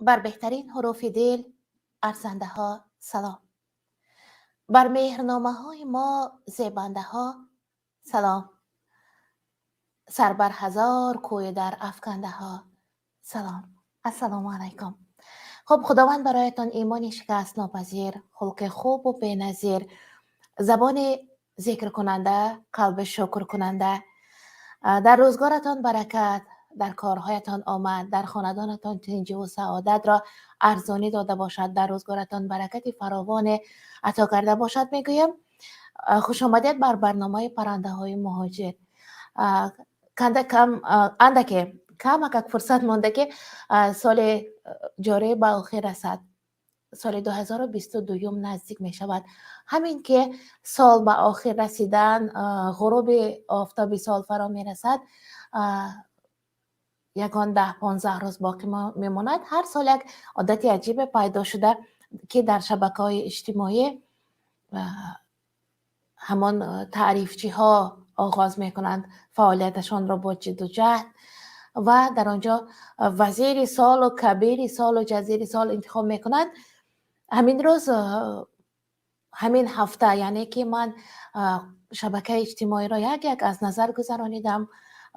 Бар беҳтарин ҳуруфи дил арзандаҳо салом, бар меҳрномаҳои мо зебандаҳо салом, сар бар ҳазор кӯю дар афкандаҳо салом. Ассалому алайкум. Хуб, Худованд бароятон имони шикастнопазир, хулқи хубу беназир, забони зикркунанда, қалби шукркунанда, дар рӯзгоратон баракат, дар корҳоятон омад, дар хонадонатон тинҷиву саодатро арзонӣ дода бошад, дар рӯзгоратон баракати фаровоне ато карда бошад, мегӯям. Хушомадед бар барномаи «Паррандаҳои муҳоҷир». Кам андаке камакак фурсат монда, ки соли ҷорӣ ба охир расад, соли 2022 наздик мешавад. Ҳамин ки сол ба охир расидан, ғуруби офтоби сол фаро мерасад, ягон 10-15 рӯз боқӣ мемонад, ҳар сол як одати аҷибе пайдо шуда, ки дар шабакаҳои иҷтимоӣ ҳамон таърифчиҳо оғоз мекунанд фаъолияташонро бо ҷидду ҷаҳд ва дар он ҷо вазири солу кабири солу ҷазири сол интихоб мекунанд. Ҳамин рӯз, ҳамин ҳафта, яъне ки ман шабакаи иҷтимоиро як як аз назар гузаронидам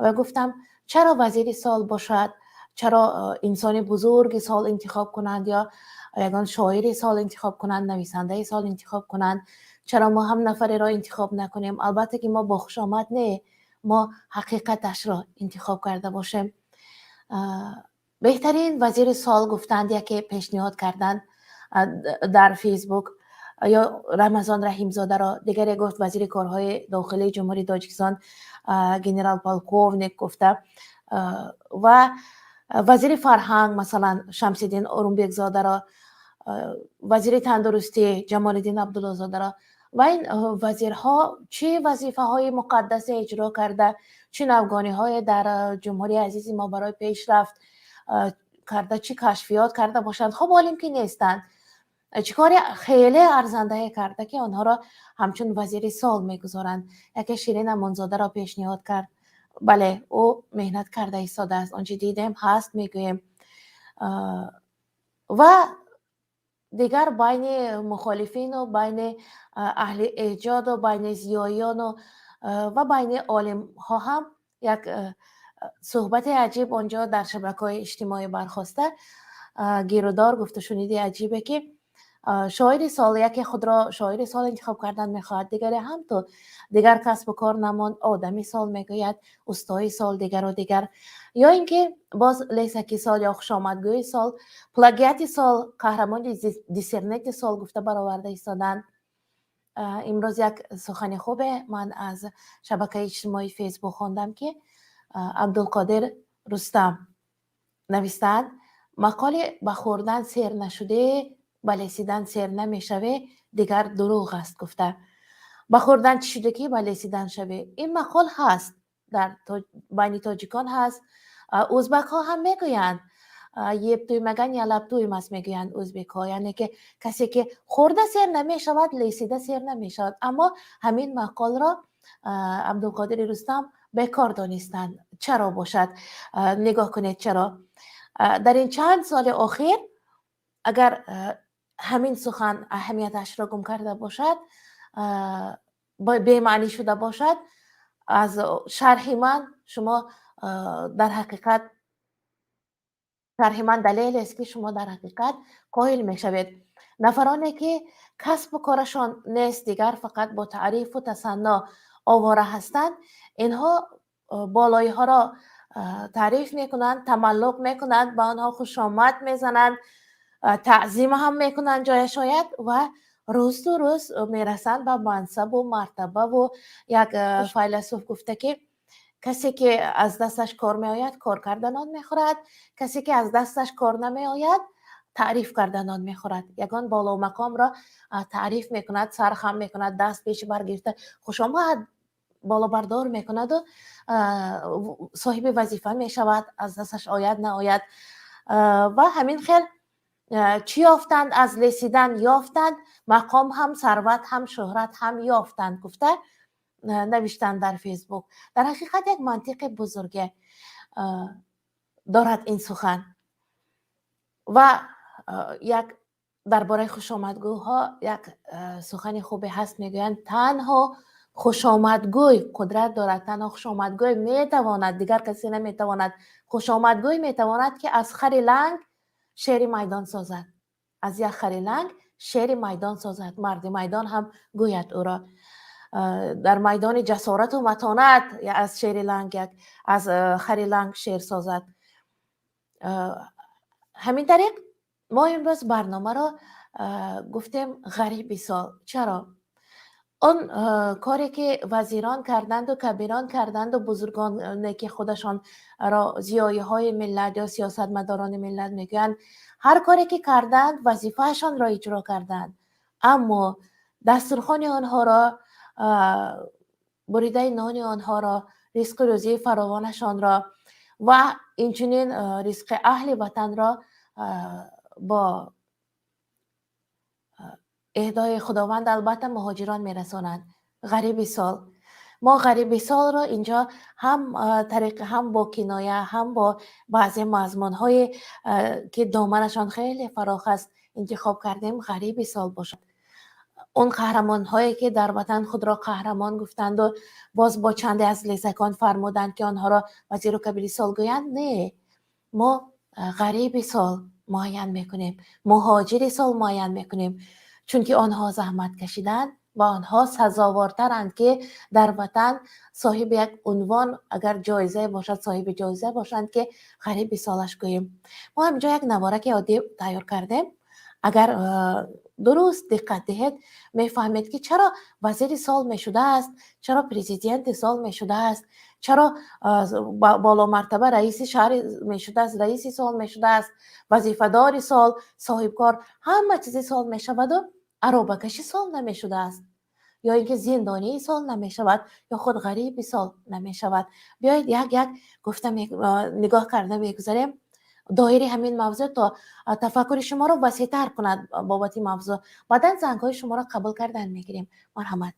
ва гуфтам: чаро вазири сол бошад, чаро инсони бузурги сол интихоб кунанд ё ягон шоири сол интихоб кунанд, нависандаи сол интихоб кунанд? Чаро мо ҳам нафареро интихоб накунем? Албатта ки мо бо хушомад не, мо ҳақиқаташро интихоб карда бошем. Беҳтарин вазири сол гуфтанд, яке пешниҳод карданд дар Фейсбук ё Рамазон Раҳимзодаро, дигаре гуфт вазири корҳои дохилии Ҷумҳурии Тоҷикистон, генерал полковник гуфта, ва вазири фарҳанг, масалан, Шамсиддин Орумбекзодаро, вазири тандурустӣ Ҷамолиддин Абдуллозодаро. Ва ин вазирҳо чӣ вазифаҳои муқаддасе иҷро карда, чӣ навгониҳое дар ҷумҳурии азизи мо барои пешрафт карда, чӣ кашфиёт карда бошанд? Хуб, олим ки нестанд, чӣ кори хеле арзандае карда, ки онҳоро ҳамчун вазири сол мегузоранд? Яке Ширин Амонзодаро пешниҳод кард. Бале, ӯ меҳнат карда истодааст, он чи дидем ҳаст, мегӯем. Ва дигар байни мухолифину байни аҳли эҷоду байни зиёиёну ва байни олимҳо ҳам як суҳбати аҷиб онҷо дар шабакаҳои иҷтимоӣ бархоста, гирудор, гуфтушуниди аҷибе, ки шоири сол, яке худро шоири сол интихоб кардан мехоҳад, дигаре ҳам ту дигар касбу кор намонд, одами сол мегӯяд, устои сол, дигару дигар, ё ин ки боз лесаки сол ё хушомадгӯи сол, плагиати сол, қаҳрамони диссернети сол гуфта бароварда истоданд. Имрӯз як сухани хубе ман аз шабакаи иҷтимоии Фейсбук хондам, ки Абдулқодир Рустам навистанд: «Мақоли ба хӯрдан сер нашудӣ, ба лесидан сер намешавӣ, дигар дурӯғ аст», гуфта. Ба хӯрдан чӣ шуда, ки ба лесидан шавӣ? Ин мақол ҳаст, дар байни тоҷикон ҳаст, ӯзбакҳо ҳам мегӯянд: «Yeb to'ymagan yalab to'ymas», мегӯянд ӯзбекҳо, яъне ки касе ки хӯрда сер намешавад, лесида сер намешавад. Аммо ҳамин мақолро Абдулқодири Рустам бекор донистанд. Чаро бошад? Нигоҳ кунед, чаро дар ин чанд соли охир агар ҳамин сухан аҳамияташро гум карда бошад, бемаънӣ шуда бошад, аз шарҳи ман шумо дар ҳақиқат, шарҳи ман далелест, ки шумо дар ҳақиқат қоил мешавед. Нафароне ки касбу корашон нест дигар, фақат бо таърифу тасанно овора ҳастанд, инҳо болоиҳоро таъриф мекунанд, тамаллуқ мекунанд, ба онҳо хушомад мезананд, таъзим ҳам мекунанд ҷоя шояд, ва рӯз ту рӯз мерасанд ба мансабу мартабаву. Як файласуф гуфта, ки касе ки аз дасташ кор меояд, кор карда нон мехӯрад, касе ки аз дасташ кор намеояд, таъриф карда нон мехӯрад. Ягон боломақомро таъриф мекунад, сархам мекунад, даст пеши баргирифта хушомад болобардор мекунаду соҳиби вазифа мешавад, аз дасташ ояд наояд. Ва ҳамин хел чӣ ёфтанд? Аз лесидан ёфтанд мақом ҳам, сарват ҳам, шӯҳрат ҳам ёфтанд, гуфта навиштанд дар Фейсбук. Дар ҳақиқат як мантиқи бузурге дорад ин сухан. Ва як дар бораи хушомадгӯйҳо як сухани хубе ҳаст, мегӯянд, танҳо хушомадгӯй қудрат дорад, танҳо хушомадгӯй метавонад, дигар касе наметавонад. Хушомадгӯй метавонад, ки аз хари ланг шери майдон созад, аз як хари ланг шери майдон созад. Марди майдон ҳам гӯяд ӯро дар майдони ҷасорату матонат аз шери ланг як аз хари ланг шер созад. Ҳамин тариқ мо имрӯз барномаро гуфтем «Ғариби сол». Чаро? Он коре ки вазирон карданду, кабирон карданду, бузургоне ки худашонро зиёиҳои миллат ё сиёсатмадорони миллат мегӯянд, ҳар коре ки карданд, вазифаашонро иҷро карданд, аммо дастурхони онҳоро, буридаи нони онҳоро, ризқу рӯзии фаровонашонро ва инчунин ризқи аҳли ватанро бо эҳдои Худованд, албатта, муҳоҷирон мерасонанд. Ғариби сол. Мо ғариби солро инҷо ҳам тариқ, ҳам бо киноя, ҳам бо баъзе мазмунҳое, ки доманашон хеле фарох аст, интихоб кардем. Ғариби сол бошад он қаҳрамонҳое, ки дар ватан худро қаҳрамон гуфтанду боз бо чанде аз лезакон фармуданд, ки онҳоро вазиру кабири сол гӯянд. Не, мо ғариби сол муайян мекунем, муҳоҷири сол муайян мекунем, чунки онҳо заҳмат кашиданд ва онҳо сазовортаранд, ки дар ватан соҳиби як унвон, агар ҷоизае бошад, соҳиби ҷоиза бошанд, ки ғариби солаш гӯем. Мо ҳаминҷо як навораки оддӣ тайёр кардем. Агар дуруст диққат диҳед, мефаҳмед, ки чаро вазири сол мешудааст, чаро президенти сол мешудааст, чаро боломартаба раиси шаҳри мешудааст, раиси сол мешудааст, вазифадори сол, соҳибкор, ҳама чизи сол мешаваду аробакаши сол намешудааст, ё ин ки зиндонии сол намешавад, ё худ ғариби сол намешавад. Биёед, як як гуфта нигоҳ карда мегузарем доири ҳамин мавзӯъ, то тафаккури шуморо васеътар кунад бобати мавзӯъ. Баъдан зангҳои шуморо қабул кардан мегирем. Марҳамат.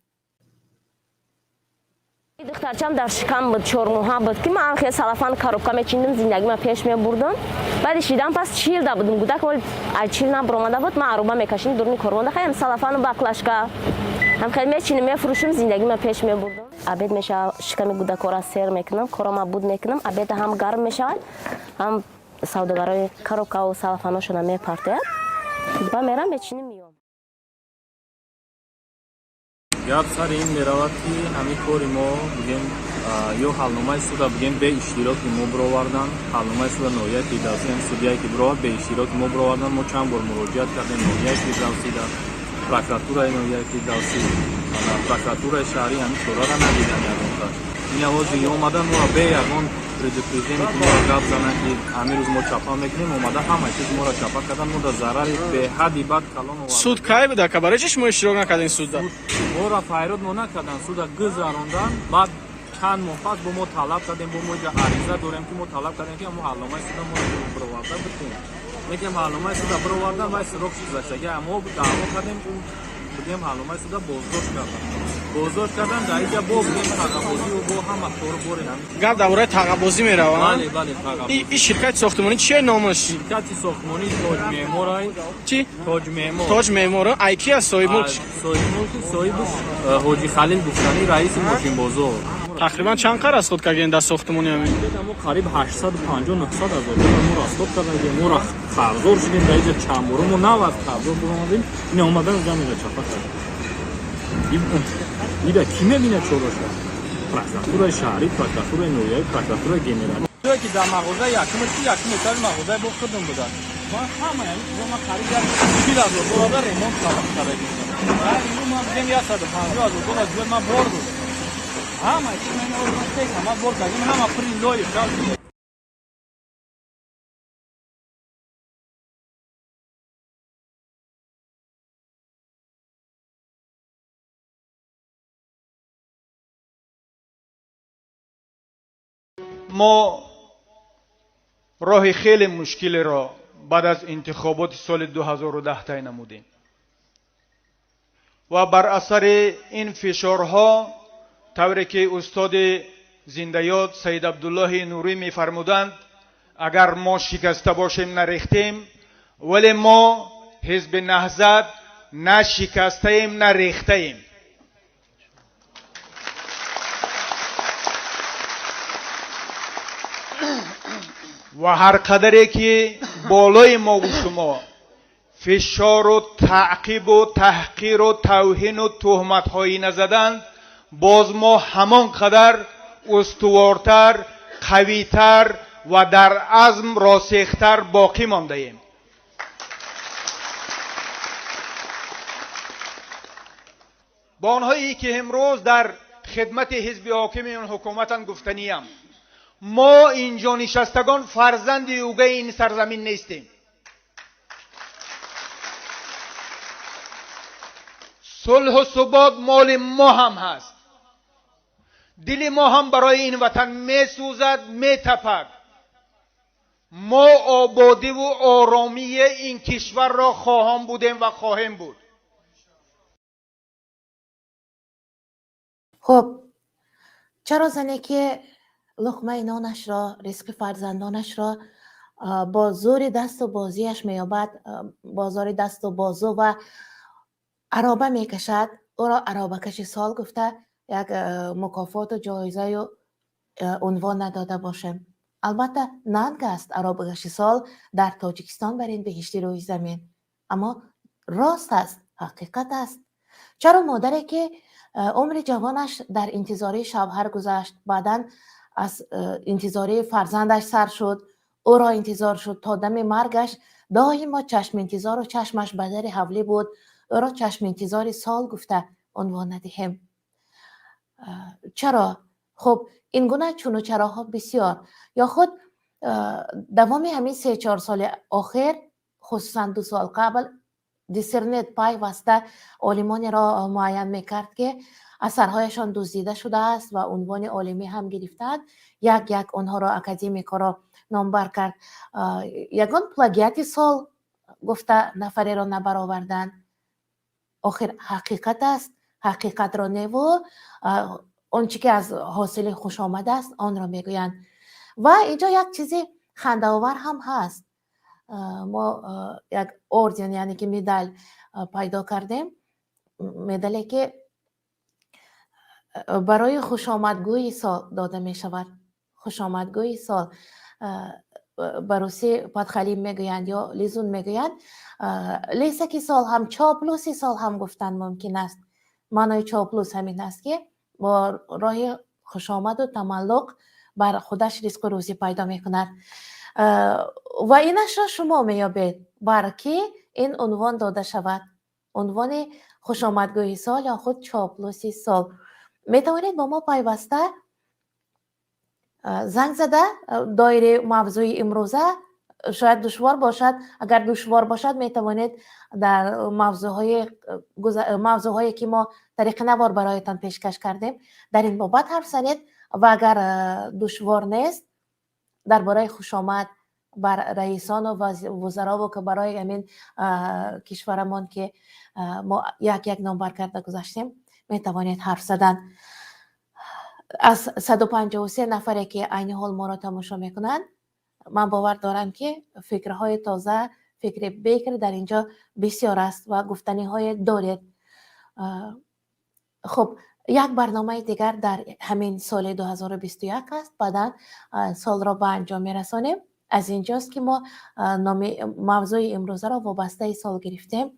Духтарчам дар шикам буд, 4 моҳа буд, ки ман хел салафан, коробка мечиндим, зиндагима пеш мебурдам. Баъди шидан пас 40 да будум, гудак ай 40 набуромада буд. Ман аруба мекашидим дуруни корвонда, хаям салафану баклажка ҳам хел мечиним, мефурӯшим, зиндагима пеш мебурдам. Обед мешавад, шиками гудакора сер мекунам, корома буд мекунам. Обеда ҳам гарм мешавад, ҳам савдогарои коробкаву салафаношона мепартояд, ба мерам, мечиним, миём. Гап сари ин меравад, ки ҳамин кори мо, бигем, ё ҳалномаи суда, бигем, бе иштироки мо бировардан. Ҳалномаи суда ноҳияи Фирдавсӣ, ҳам судияе ки бировард, бе иштироки мо бировардан. Мо чанд бор муроҷиат кардем ноҳияи Фирдавсида, прокуратураи ноҳияи Фирдавсӣ, прокуратураи шаҳрӣ, ҳамин чораро надидан ягонташ. Ин овози омадан моро бе ягон предупреждение, ки моро гап зананд, ки ҳамин рӯз мо чапа мекунем, омада ҳама чиз моро чапа кардан. Мо дар зарари беҳадди бад калон. Суд кай буда, ка? Барои чи шумо иштирок накардин судда? Моро файрод мо накардан, суда гузарондан. Баъд чанд моҳ пас бо мо талаб кардем, бо мо ариза дорем, ки мо талаб кардем, ки ҳамо ҳалномаи суда моро бироварда битем. Лекин ҳалномаи суда бировардан, вай срок гузаштаги. Мо даъво кардем, бигем, ҳалномаи суда боздошт кардан, боздошт кардан. Дар инҷа бо, бигем, тағабозию бо ҳама кору бори. Гап дар бораи тағабозӣ меравад? Бале, бале. И ширкати сохтмонӣ чие номаш? Ширкати сохтмонӣ Тоҷ Меъморай. Чи? Тоҷ Меъмор. Тоҷ Меъмор. Ай ки аст соҳибмулк? Соҳибмулки, соҳибаш Ҳоҷи Халил гуфтанӣ, раиси мошинбозор. Тақрибан чанд қар расход кардем дар сохтмони ҳамин? Мо қариб 850 900 ҳазор доллар мо расход кардем. Мо қарздор шудем дар инҷа, чанд бора мо нав аз қарздор баромадем. Ина омадан заминро чапа кардем. Ида кӣ мебинад чораша? Прокуратураи шаҳрӣ, прокуратураи ноҳиявӣ, прокуратураи генералӣ, ки дар мағоза якумаш, ки якум этажи мағозаи бо худам буданд. Ман ҳама ҳамин чизо, ман қариб 40 000 доллар ремонт карда. Ман, бигем, 150 000 доллар зиёд ман бор додам. Ҳама чи ман бор кардем, ҳама пури лои шав. Мо роҳи хеле мушкилеро баъд аз интихоботи соли 2010 тай намудем ва бар асари ин фишорҳо, тавре ки устоди зиндаёд Саид Абдуллоҳи Нурӣ мефармуданд, агар мо шикаста бошем, нарехтем. Вале мо Ҳизби Наҳзат на шикастаем, на рехтаем. Ва ҳар қадаре ки болои мову шумо фишору таъқибу таҳқиру тавҳину туҳматҳои назаданд, боз мо ҳамон қадар устувортар, қавитар ва дар азм росихтар боқӣ мондаем. Бо онҳое ки имрӯз дар хидмати ҳизби ҳокими ин ҳукуматанд гуфтаниям: мо инҷо нишастагон фарзанди угаи ин сарзамин нестем. Сулҳу субот моли мо ҳам ҳаст. Дили мо ҳам барои ин ватан месӯзад, метапад. Мо ободиву оромии ин кишварро хоҳон будем ва хоҳем буд. Хуб, чаро зане ки луқмаи нонашро, ризқи фарзандонашро бо зӯри дасту бозиаш меёбад, бо зори дасту бозу ва ароба мекашад, ӯро аробакаши сол гуфта як мукофоту ҷоизаю унвон надода бошем? Албатта, нанг аст аробакаши сол дар Тоҷикистон бар ин биҳишти рӯи замин, аммо рост аст, ҳақиқат аст. Чаро модаре ки умри ҷавонаш дар интизории шавҳар гузашт, баъдан аз интизории фарзандаш сар шуд, ӯро интизор шуд то дами маргаш, доимо чашминтизору чашмаш ба дари ҳавлӣ буд, ӯро чашминтизори сол гуфта унвон надиҳем? Чаро? Хуб, ин гуна чуну чароҳо бисёр. Ё худ давоми ҳамин 3-4 соли охир, хусусан 2 сол қабл, Диссернет пайваста олимонеро муайян мекард, ки асарҳояшон дуздида шудааст ва унвони олимӣ ҳам гирифтаанд. Як як онҳоро, академикҳоро номбар кард. Ягон плагиати сол гуфта нафареро набароварданд. Охир ҳақиқат аст, ҳақиқатро неву он чӣ ки аз ҳосили хушомад аст, онро мегӯянд. Ва инҷо як чизи хандаовар ҳам ҳаст. Мо як орден, яъне ки медал пайдо кардем, медале ки барои хушомадгӯи сол дода мешавад. Хушомадгӯи сол ба русӣ подхалим мегӯянд ё лизун мегӯянд. Лесаки сол ҳам, чоплуси сол ҳам гуфтан мумкин аст. Маънои чоплус ҳамин аст, ки бо роҳи хушомаду тамаллуқ бар худаш ризқу рӯзӣ пайдо мекунад. Ва инашро шумо меёбед, бар ки ин унвон дода шавад, унвони хушомадгӯи сол ё худ чоплуси сол. Метавонед бо мо пайваста занг зада доираи мавзӯи имрӯза, шояд душвор бошад, агар душвор бошад, метавонед дар мавзӯъҳое ки мо тариқи навор бароятон пешкаш кардем, дар ин бобат ҳарф занед, ва агар душвор нест, дар бораи хушомад бар раисону вузарову ки барои ҳамин кишварамон ки мо як як номбар карда гузаштем, метавонед ҳарф задан. Аз 153 нафаре ки айни ҳол моро тамошо мекунанд, ман бовар дорам, ки фикрҳои тоза, фикри бекр дар инҷо бисёр аст ва гуфтаниҳое доред. Хуб, як барномаи дигар дар ҳамин соли 2021 аст, баъдан солро ба анҷом мерасонем. Аз инҷост ки мо номи мавзӯи имрӯзаро вобастаи сол гирифтем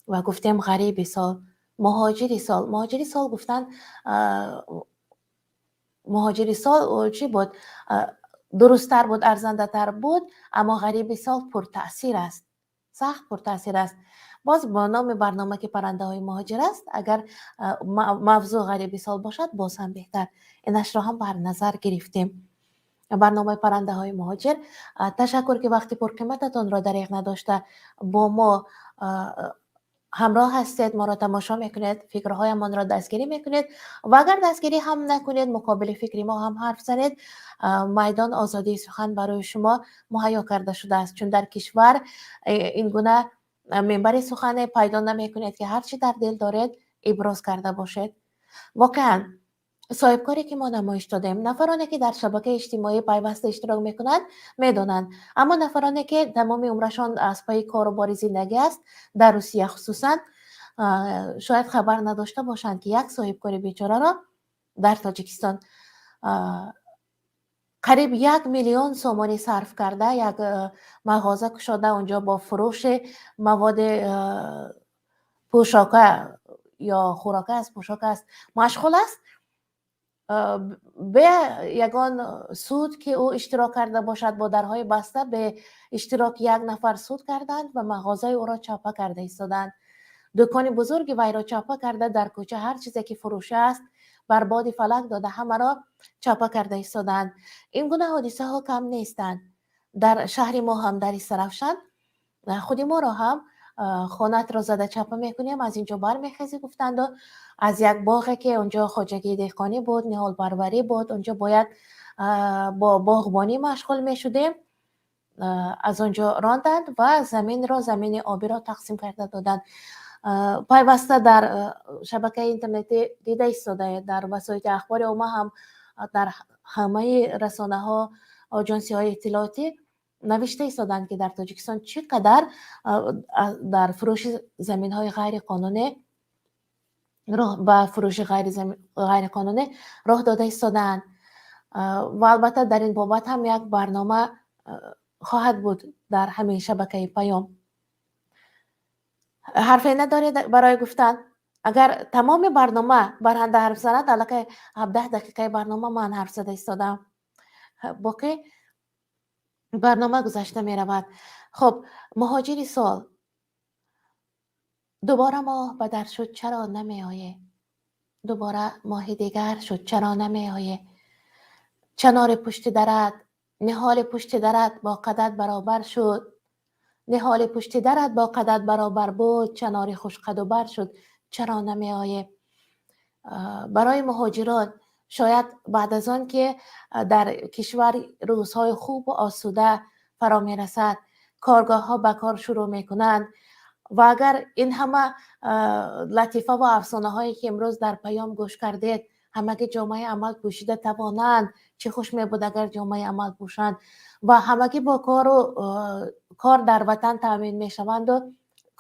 ва гуфтем ғариби сол, муҳоҷири сол. Муҳоҷири сол гуфтан, муҳоҷири сол чӣ буд, дурусттар буд, арзандатар буд, аммо ғариби сол пуртаъсир аст, сахт пуртаъсир аст. Боз бо номи барнома ки паррандаҳои муҳоҷир аст, агар мавзӯъ ғариби сол бошад, боз ҳам беҳтар. Инашро ҳам бар назар гирифтем. Барномаи паррандаҳои муҳоҷир. Ташаккур, ки вақти пурқимататонро дареғ надошта бо мо ҳамроҳ ҳастед, моро тамошо мекунед, фикрҳоямонро дастгирӣ мекунед ва агар дастгирӣ ҳам накунед, муқобили фикри мо ҳам ҳарф занед. Майдон озодии сухан барои шумо муҳайё карда шудааст, чун дар кишвар ин гуна минбари сухане пайдо намекунед, ки ҳар чӣ дар дил доред, иброз карда бошед. Воқеан Соҳибкоре, ки мо намоиш додем, нафароне, ки дар шабакаи иҷтимоӣ пайваста иштирок мекунанд, медонанд, аммо нафароне, ки тамоми умрашон аз пайи кору бори зиндагӣ аст, дар Русия хусусан, шояд хабар надошта бошанд, ки як соҳибкори бечораро дар Тоҷикистон қариб 1 миллион сомонӣ сарф карда, як мағоза кушода, онҷо бо фурӯши маводи пӯшока ё хӯрока аст, пӯшока аст, машғул аст, бе ягон суд, ки ӯ иштирок карда бошад, бо дарҳои баста, бе иштироки як нафар суд карданд ва мағозаи ӯро чапа карда истодаанд. Дукони бузурги вайро чапа карда, дар кӯча ҳар чизе ки фурӯша аст, бар боди фалак дода, ҳамаро чапа карда истодаанд. Ин гуна ҳодисаҳо кам нестанд. Дар шаҳри мо ҳам, дар Истаравшан, худи моро ҳам «Хонатро зада чапа мекунем, аз ин ҷо бармехезӣ» гуфтанду аз як боғе, ки онҷо хоҷагии деҳқонӣ буд, ниҳолпарварӣ буд, онҷо бояд бо боғбонӣ машғул мешудем, аз он ҷо ронданд ва заминро, замини обиро тақсим карда доданд. Пайваста дар шабакаи интернетӣ дида истодаед, дар васоити ахбори омма ҳам, дар ҳамаи расонаҳо, оҷонсиҳои иттилоотӣ навишта истоданд, ки дар Тоҷикистон чӣ қадар дар фурӯши заминҳои ғайриқонунӣ, ба фурӯши ғайриқонунӣ роҳ дода истодаанд. Ва албатта, дар ин бобат ҳам як барнома хоҳад буд дар ҳамин шабакаи Паём. Ҳарфе надоред барои гуфтан? Агар тамоми барнома баранда ҳарф занад, аллакай 17 дақиқаи барнома ман ҳарф зада истодаам, боқӣ барнома гузашта меравад. Хуб, муҳоҷири сол. Дубора моҳ ба дар шуд, чаро намеоӣ? Дубора моҳи дигар шуд, чаро намеоӣ? Чанори пушти дарат, ниҳоли пушти дарат бо қадат баробар шуд. Ниҳоли пушти дарат бо қадат баробар буд, чанори хушқаду бар шуд, чаро намеоӣ? Барои муҳоҷирон шояд баъд аз он ки дар кишвар рӯзҳои хубу осуда фаро мерасад, коргоҳҳо ба кор шурӯъ мекунанд ва агар ин ҳама латифа ва афсонаҳое, ки имрӯз дар Паём гӯш кардед, ҳамагӣ ҷомаи амал пӯшида тавонанд, чӣ хуш мебуд, агар ҷомаи амал пӯшанд ва ҳамагӣ бо кору кор дар ватан таъмин мешаванду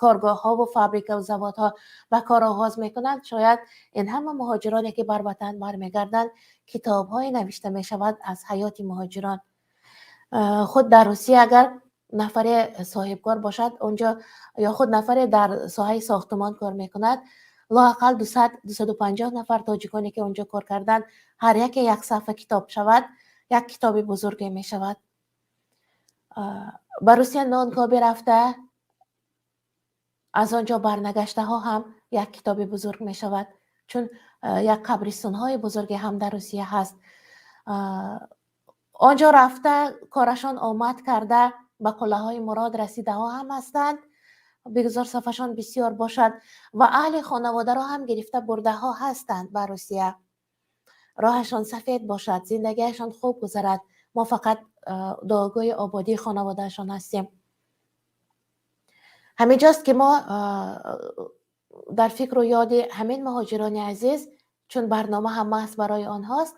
коргоҳҳову фабрикаву заводҳо ба кор оғоз мекунанд, шояд ин ҳама муҳоҷироне, ки бар ватан бармегарданд, китобҳое навишта мешавад аз ҳаёти муҳоҷирон. Худ дар Русия агар нафаре соҳибкор бошад онҷо ё худ нафаре дар соҳаи сохтумон кор мекунад, лоақал 200, 250 нафар тоҷиконе, ки онҷо кор карданд, ҳар яке як саҳфа китоб шавад, як китоби бузурге мешавад. Ба Русия нонкобӣ рафта, аз он ҷо барнагаштаҳо ҳам як китоби бузург мешавад, чун як қабристонҳои бузурге ҳам дар Русия ҳаст. Он ҷо рафта, корашон омад карда, ба қуллаҳои мурод расидаҳо ҳам ҳастанд, бигузор сафашон бисёр бошад, ва аҳли хонаводаро ҳам гирифта бурдаҳо ҳастанд ба Русия. Роҳашон сафед бошад, зиндагиашон хуб гузарад. Мо фақат дуогӯи ободии хонаводаашон ҳастем. Ҳаминҷост, ки мо дар фикру ёди ҳамин муҳоҷирони азиз, чун барнома ҳам маҳз барои онҳост,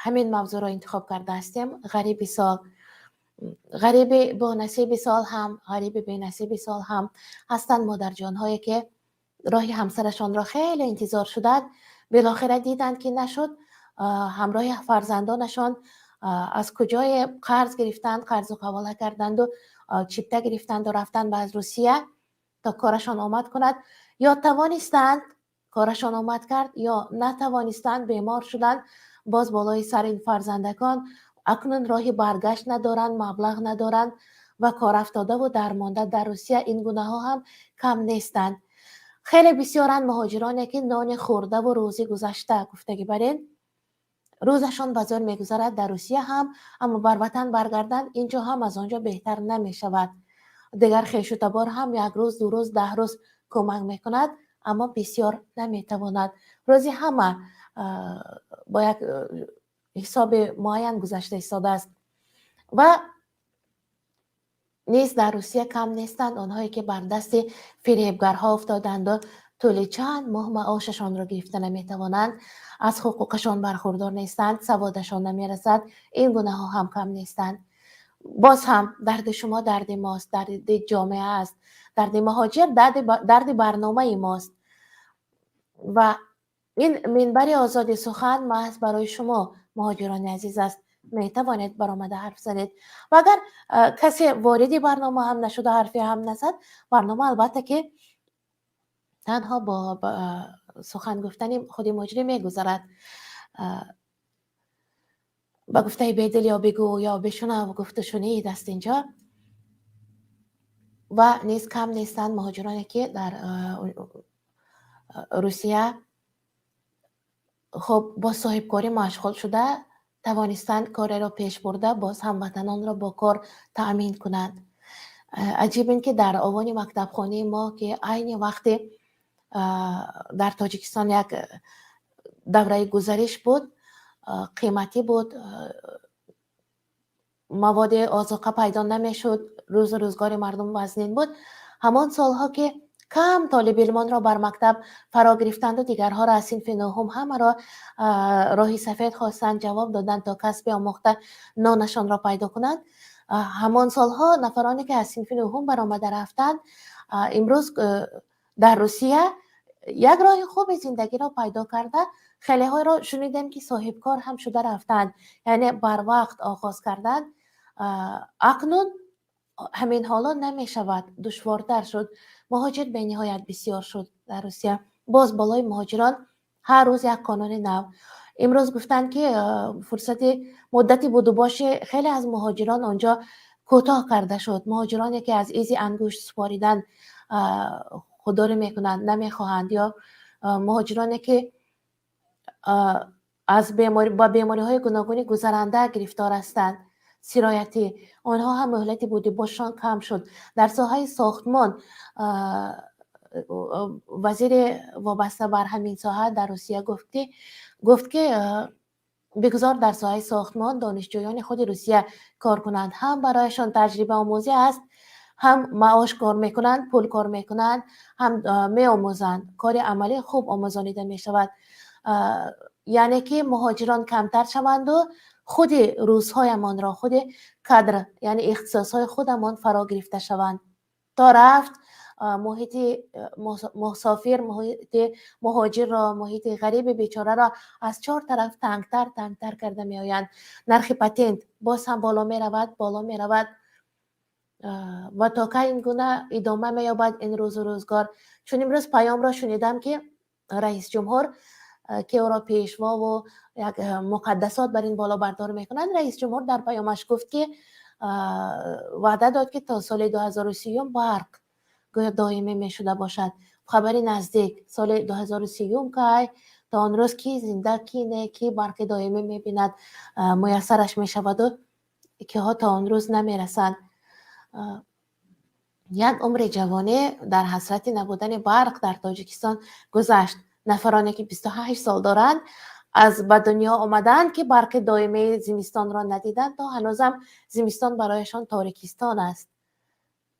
ҳамин мавзӯъро интихоб карда ҳастем: ғариби сол. Ғариби бонасиби сол ҳам, ғариби бенасиби сол ҳам ҳастанд. Модарҷонҳое, ки роҳи ҳамсарашонро хеле интизор шуданд, билохира диданд, ки нашуд, ҳамроҳи фарзандонашон аз куҷое қарз гирифтанд, қарзу ҳавола карданду чипта гирифтанду рафтанд ба аз Русия, то корашон омад кунад. Ё тавонистанд, корашон омад кард, ё натавонистанд, бемор шуданд. Боз болои сари ин фарзандакон акнун роҳи баргашт надоранд, маблағ надоранд ва корафтодаву дармонда дар Русия. Ин гунаҳо ҳам кам нестанд. Хеле бисёранд муҳоҷироне, ки нони хӯрдаву рӯзӣ гузашта, гуфтагӣ барин, рӯзашон ба зӯр мегузарад дар Русия ҳам, аммо бар ватан баргарданд, ин ҷо ҳам аз он ҷо беҳтар намешавад. Дигар хешу табор ҳам як рӯз, 2 рӯз, 10 рӯз кӯмак мекунад, аммо бисёр наметавонад. Рӯзи ҳама бо як ҳисоби муайян гузашта истодааст. Ва низ дар Русия кам нестанд онҳое, ки бар дасти фиребгарҳо афтоданду. Тӯли чанд моҳ маошашонро гирифта наметавонанд, аз ҳуқуқашон бархурдор нестанд, саводашон намерасад. Ин гунаҳо ҳам кам нестанд. Боз ҳам дарди шумо дарди мост, дарди ҷомеа аст, дарди муҳоҷир дарди барномаи мост ва ин минбари озоди сухан маҳз барои шумо, муҳоҷирони азиз, аст. Метавонед баромада ҳарф занед ва агар касе вориди барнома ҳам нашуда, ҳарфе ҳам назад, барнома албатта ки танҳо бо сухан гуфтани худи муҷрим мегузарад. Ба гуфтаи Бедил, ё бигӯ, ё бишунав, гуфту шунид аст инҷо. Ва низ кам нестанд муҳоҷироне, ки дар Русия хуб бо соҳибкорӣ машғул шуда тавонистанд, кореро пеш бурда, боз ҳамватанонро бо кор таъмин кунанд. Аҷиб ин ки дар овони мактабхонии мо, ки айни вақте дар Тоҷикистон як давраи гузариш буд, қиматӣ буд, маводи озуқа пайдо намешуд, рӯзу рӯзгори мардум вазнин буд, ҳамон солҳо ки кам толибилмонро бар мактаб фаро гирифтанду дигарҳоро аз синфи нӯҳум ҳамаро роҳи сафед хостанд, ҷавоб доданд, то касби омӯхта нонашонро пайдо кунанд, ҳамон солҳо нафароне, ки аз синфи нӯҳум баромада рафтанд, имрӯз дар Русия як роҳи хуби зиндагиро пайдо карда, хелеҳоро шунидем, ки соҳибкор ҳам шуда рафтанд, яъне барвақт оғоз карданд. Акнун ҳамин ҳоло намешавад, душвортар шуд, муҳоҷир бениҳоят бисёр шуд дар Русия. Боз болои муҳоҷирон ҳар рӯз як қонуни нав. Имрӯз гуфтанд, ки фурсати муддати будубоши хеле аз муҳоҷирон онҷо кӯтоҳ карда шуд. Муҳоҷироне, ки аз изи ангушт супоридан худдорӣ мекунанд, намехоҳанд, ё муҳоҷироне, ки аз ба бемориҳои гуногуни гузаранда гирифтор ҳастанд, сироятӣ, онҳо ҳам муҳлати будубошшон кам шуд. Дар соҳаи сохтмон вазири вобаста бар ҳамин соҳа дар Русия гуфт, ки бигузор дар соҳаи сохтмон донишҷӯёни худи Русия кор кунанд, ҳам барояшон таҷрибаомӯзӣ аст, ҳам маош кор мекунанд, пул кор мекунанд, ҳам меомӯзанд, кори амалӣ хуб омӯзонида мешавад. Яъне ки муҳоҷирон камтар шаванду худи русҳоямонро, худи кадр, яъне ихтисосҳои худамон фаро гирифта шаванд. То рафт муҳити мусофир, муҳити муҳоҷирро, муҳити ғариби бечораро аз чор тараф тангтар, тангтар карда меоянд. Нархи патент боз ҳам боло меравад, боло меравад. Ва то кай ин гуна идома меёбад ин рӯзу рӯзгор? Чун имрӯз паёмро шунидам, ки раисҷумҳур, ки ӯро пешвову як муқаддасот бар ин боло бардор мекунанд, раисҷумҳур дар паёмаш гуфт, ки ваъда дод, ки то соли 2030-юм барқ гӯё доимӣ мешуда бошад. Хабари наздик, соли 2030-юм кай? То он рӯз ки зинда, ки не, ки барқи доимӣ мебинад, муяссараш мешаваду киҳо то он рӯз намерасанд. Як умри ҷавонӣ дар ҳасрати набудани барқ дар Тоҷикистон гузашт. Нафароне, ки 28 сол доранд, аз ба дунё омаданд, ки барқи доимии зимистонро надиданд, то ҳанӯзам зимистон барояшон торикистон аст.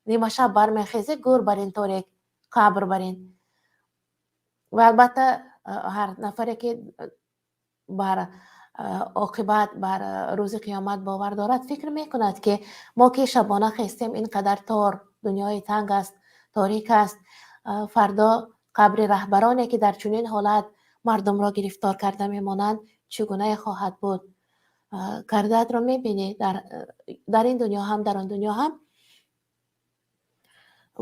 Нимашаб бармехезе, гӯр бар ин торик, қабр бар ин. Ва албатта ҳар нафаре, ки бар оқибат, бар рӯзи қиёмат бовар дорад, фикр мекунад, ки мо ки шабона хестем, ин қадар тор, дунёи танг аст, торик аст, фардо қабри раҳбароне, ки дар чунин ҳолат мардумро гирифтор карда мемонанд, чӣ гунае хоҳад буд? Кардаатро мебинӣ дар ин дунё ҳам, дар он дунё ҳам.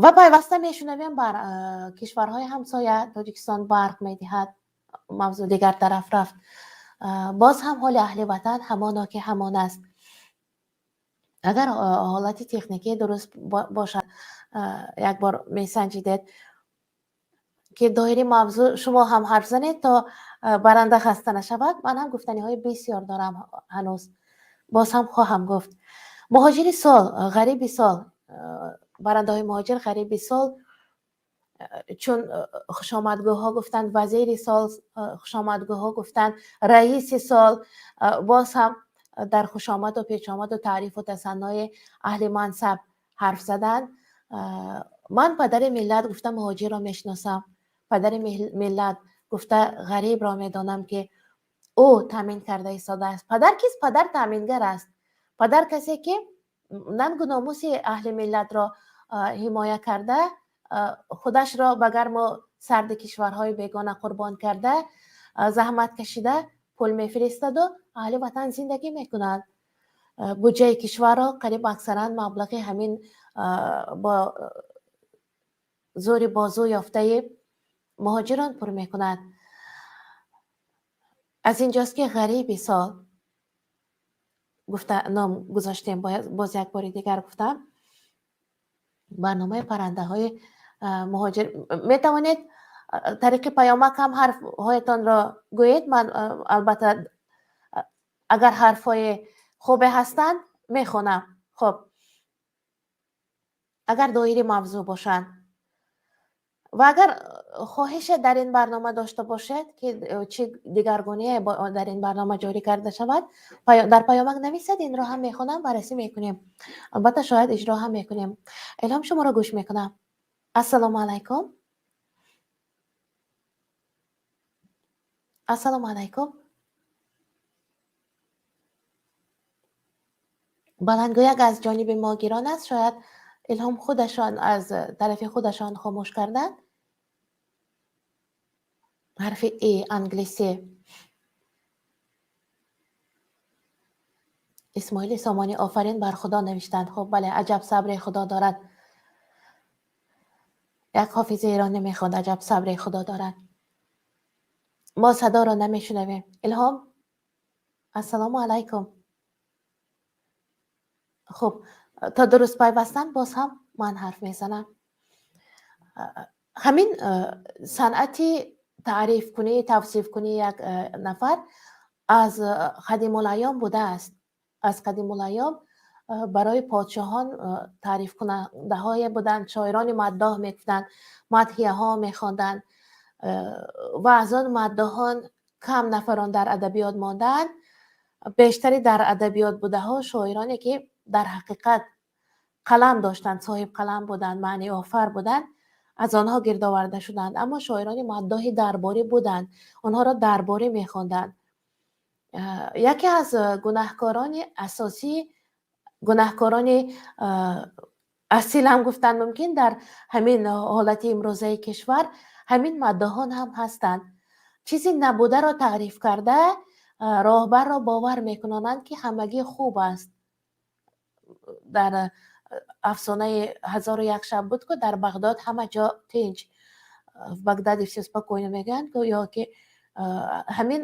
Ва пайваста мешунавем, бар кишварҳои ҳамсоя Тоҷикистон барқ медиҳад. Мавзӯъ дигар тараф рафт. Боз ҳам ҳоли аҳли ватан ҳамоно ки ҳамон аст. Агар ҳолати техникӣ дуруст бошад, як бор месанҷидед, ки доири мавзӯъ шумо ҳам ҳарф занед, то баранда хаста нашавад. Ман ҳам гуфтаниҳои бисёр дорам, ҳанӯз боз ҳам хоҳам гуфт. Муҳоҷири сол, ғариби сол, барандаҳои муҳоҷир, ғариби сол, чун хушомадгӯҳо гуфтанд вазири сол, хушомадгӯҳо гуфтанд раиси сол, боз ҳам дар хушомаду пешомаду таърифу тасаннои аҳли мансаб ҳарф заданд. Ман падари миллат гуфта муҳоҷирро мешиносам. Падари миллат гуфта ғарибро медонам, ки ӯ таъмин карда истодааст. Падар кист? Падар таъмингар аст. Падар касе, ки нангу номуси аҳли миллатро ҳимоя карда, худашро ба гарму сарди кишварҳои бегона қурбон карда, заҳмат кашида пул мефиристаду аҳли ватан зиндагӣ мекунанд. Буҷаи кишварро қариб аксаран маблағи ҳамин бо зӯри бозу ёфтаи муҳоҷирон пур мекунад. Аз инҷост, ки ғариби сол гуфта ном гузоштем. Боз як бори дигар гуфтам, барномаи паррандаҳои муҳоҷир. Метавонед тариқи паёмак ҳам ҳарфҳоятонро гӯед. Ман албатта, агар ҳарфҳои хубе ҳастанд, мехонам. Хуб, агар доири мавзӯъ бошанд ва агар хоҳише дар ин барнома дошта бошед, ки чӣ дигаргуние дар ин барнома ҷорӣ карда шавад, дар паёмак нависед. Инро ҳам мехонам, баррасӣ мекунем, албатта шояд иҷро ҳам мекунем. Илҳом, шуморо гӯш мекунам. Ассалому алайкум, ассалому алайкум. Баландгӯяк аз ҷониби мо гирон аст. Шояд Илҳом худашон аз тарафи худашон хомӯш карданд. Ҳарфи и англисӣ. Исмоили Сомонӣ офарин бар Худо навиштанд. Хуб, бале, аҷаб сабре Худо дорад. Як ҳофизи эронӣ мехонд: аҷаб сабре Худо дорад. Мо садоро намешунавем. Илҳом, ассалому алайкум. Хуб, то дуруст пайвастан боз ҳам ман ҳарф мезанам. Ҳамин санъати таърифкунӣ, тавсифкунии як нафар аз қадимулайём будааст. Аз қадимулайём барои подшоҳон таърифкунандаҳое буданд, шоирони маддоҳ мегуфтанд, мадҳияҳо мехонданд ва аз он маддоҳон кам нафарон дар адабиёт мондаанд. Бештари дар адабиёт будаҳо шоироне, ки дар ҳақиқат қалам доштанд, соҳиб қалам буданд, маъниофар буданд, аз онҳо гирд оварда шуданд. Аммо шоирони маддоҳи дарборӣ буданд, онҳоро дарборӣ мехонданд. Яке аз гунаҳкорони асосӣ, гунаҳкорони асил ҳам гуфтан мумкин, дар ҳамин ҳолати имрӯзаи кишвар ҳамин маддоҳон ҳам ҳастанд. Чизи набударо таъриф карда, роҳбарро бовар мекунонанд, ки ҳамагӣ хуб аст. Дар афсонаи ҳазору як шаб буд, ку дар Бағдод ҳама ҷо тинҷ, в Багдаде всё спокойно мегӯянд. Ё ки ҳамин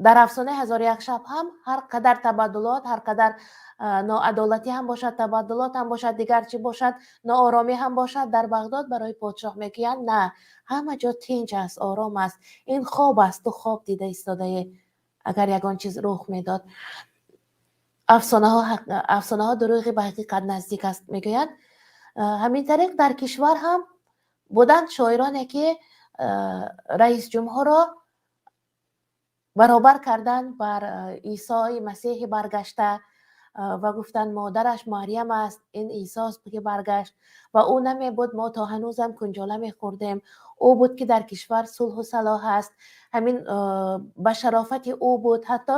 дар афсонаи ҳазору як шаб ҳам ҳар қадар табаддулот, ҳар қадар ноадолатӣ ҳам бошад, табаддулот ҳам бошад, дигар чӣ бошад, нооромӣ ҳам бошад, дар Бағдод барои подшоҳ мегӯянд: на, ҳама ҷо тинҷ аст, ором аст, ин хоб аст, ту хоб дида истодаӣ. Агар ягон чиз рух медод, афсонаҳо дурӯғи ба ҳақиқат наздик аст, мегӯянд. Ҳамин тариқ дар кишвар ҳам буданд шоироне, ки раисҷумҳурро баробар карданд бар Исои Масеҳи баргашта ва гуфтанд: модараш Марьям аст, ин Исост, ки баргашт ва ӯ намебуд, мо то ҳанӯзам кунҷола мехӯрдем. Ӯ буд, ки дар кишвар сулҳу салоҳ аст, ҳамин ба шарофати ӯ буд. Ҳатто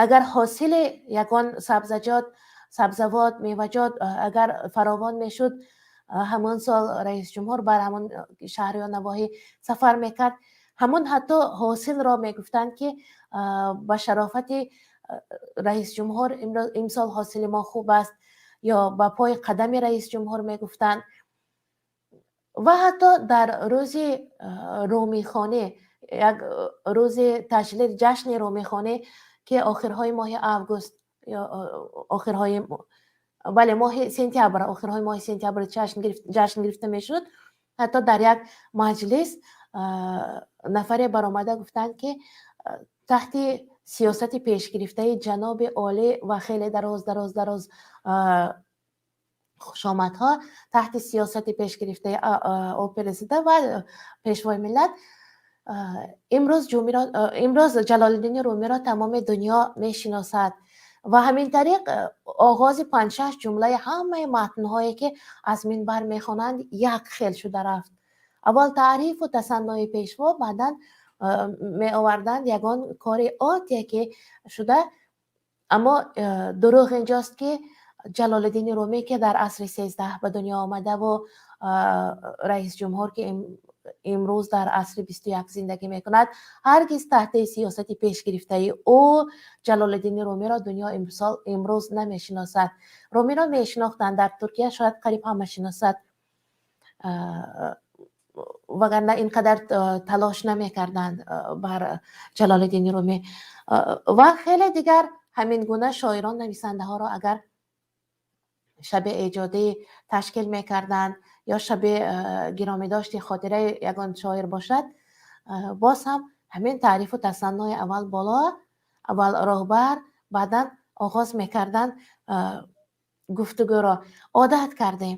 агар ҳосили ягон сабзаҷот, сабзавот, меваҷот агар фаровон мешуд, ҳамон сол раисҷумҳур бар ҳамон шаҳр ё навоҳӣ сафар мекард, ҳамон ҳатто ҳосилро мегуфтанд, ки ба шарофати раисҷумҳур имсол ҳосили мо хуб аст, ё ба пои қадами раисҷумҳур мегуфтанд. Ва ҳатто дар рӯзи румихонӣ, як рӯзи таҷлил, ҷашни румихонӣ, ки охирҳои моҳи август ё охирҳои, бале, моҳи сентябр, охирҳои моҳи сентябр ҷашн гирифта мешуд, ҳатто дар як маҷлис нафаре баромада гуфтанд, ки таҳти сиёсати пешгирифтаи ҷаноби олӣ ва хеле дароз, дароз, дароз хушомадҳо, таҳти сиёсати пешгирифтаи президента ва пешвои миллат имрӯз Ҷалолиддини Румиро тамоми дунё мешиносад. Ва ҳамин тариқ оғози панҷшаш ҷумлаи ҳамаи матнҳое, ки аз минбар мехонанд, як хел шуда рафт. Аввал таърифу тасаннои пешво, баъдан меоварданд ягон кори оддие ки шуда. Аммо дурӯғ инҷост, ки Ҷалолиддини Румӣ, ки дар асри 13 ба дунё омадаву раис ҷумҳур, ки имрӯз дар асри 21 зиндагӣ мекунад, ҳаргиз таҳти сиёсати пешгирифтаи ӯ Ҷалолиддини Румиро дунё имрӯз намешиносад. Румиро мешинохтанд дар Туркия, шояд қариб ҳама шиносад, вагарна ин қадар талош намекарданд бар Ҷалолиддини Румӣ ва хеле дигар ҳамин гуна шоирон, нависандаҳоро агар шаби эҷодӣ ташкил мекарданд ё шаби гиромидошти хотираи ягон шоир бошад, боз ҳам ҳамин таърифу тасаннои аввал боло, аввал роҳбар, баъдан оғоз мекарданд гуфтугӯро. Одат кардем.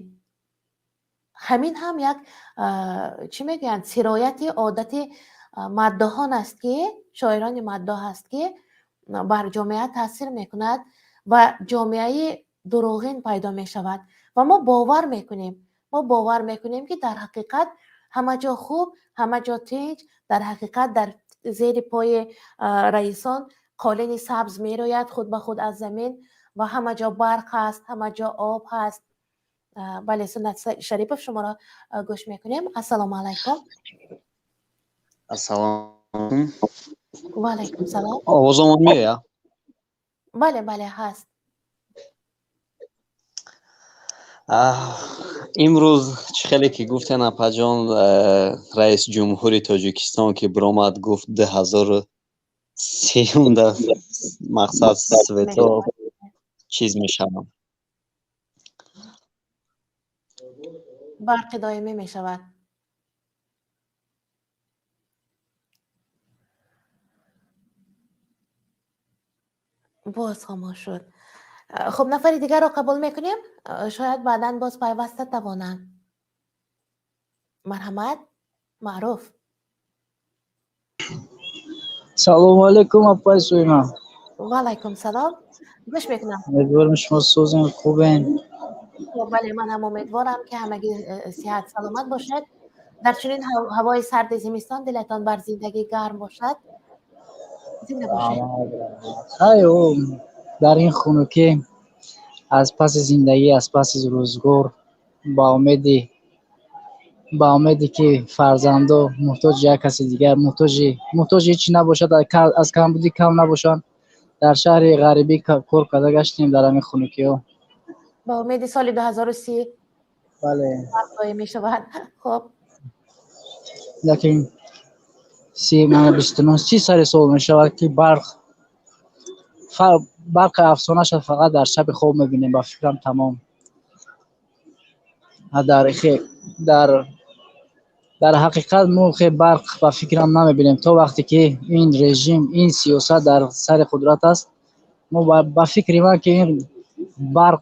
Ҳамин ҳам як, чӣ мегӯянд, сирояти одати маддоҳон аст, ки шоирони маддоҳ аст, ки бар ҷомеа таъсир мекунад ва ҷомеаи дурӯғин пайдо мешавад ва мо бовар мекунем, мо бовар мекунем, ки дар ҳақиқат ҳама ҷо хуб, ҳама ҷо тинҷ, дар ҳақиқат дар зери пои раисон қолини сабз мерӯяд худ ба худ аз замин ва ҳама ҷо барқ ҳаст, ҳама ҷо об ҳаст. Бале, Суннат Шарипов, шуморо гӯш мекунем. Ассалому алайкум. Ассалому. Ва алайкум салом. Овозамон меояд? Бале, бале, ҳаст. Имрӯз чӣ хеле ки гуфтен, апаҷон, раиси ҷумҳури Тоҷикистон ки биромад, гуфт 2030-да мақсад свето чиз мешаванд. Барқи доимӣ мешавад. Боз хомӯш шуд. Хуб, нафари дигарро қабул мекунем, шояд баъдан боз пайваста тавонанд. Марҳамат, Маъруф. Салому алайкум, апай Суйма. Ва алайкум салом, гӯш мекунам. Умедворам, шумо созен, хубен. Бале, ман ҳам умедворам, ки ҳамагӣ сиҳат саломат бошед. Дар чунин ҳавои сарди зимистон дилатон бар зиндагӣ гарм бошад. Зинда бошед. Хай, дар ин хунукӣ аз паси зиндагӣ, аз паси рӯзгор, ба умеде ки фарзандо муҳтоҷи як каси дигар, муҳтоҷи ҳечи набошад, аз камбудӣ кам набошанд, дар шаҳри ғарибӣ кор карда гаштем дар ҳамин хунукиҳо. Ба умеди соли 2030 Бале. мешавад. Хуб. Лекин си мана 29, 30 сари сол мешавад, ки барқи афсонаша фақат дар шаби хоб мебинем, ба фикрам, тамом. Дар ҳақиқат мо хе барқ, ба фикрам, намебинем, то вақте ки ин режим, ин сиёсат дар сари қудрат аст. Мо, ба фикри ман, ки ин барқ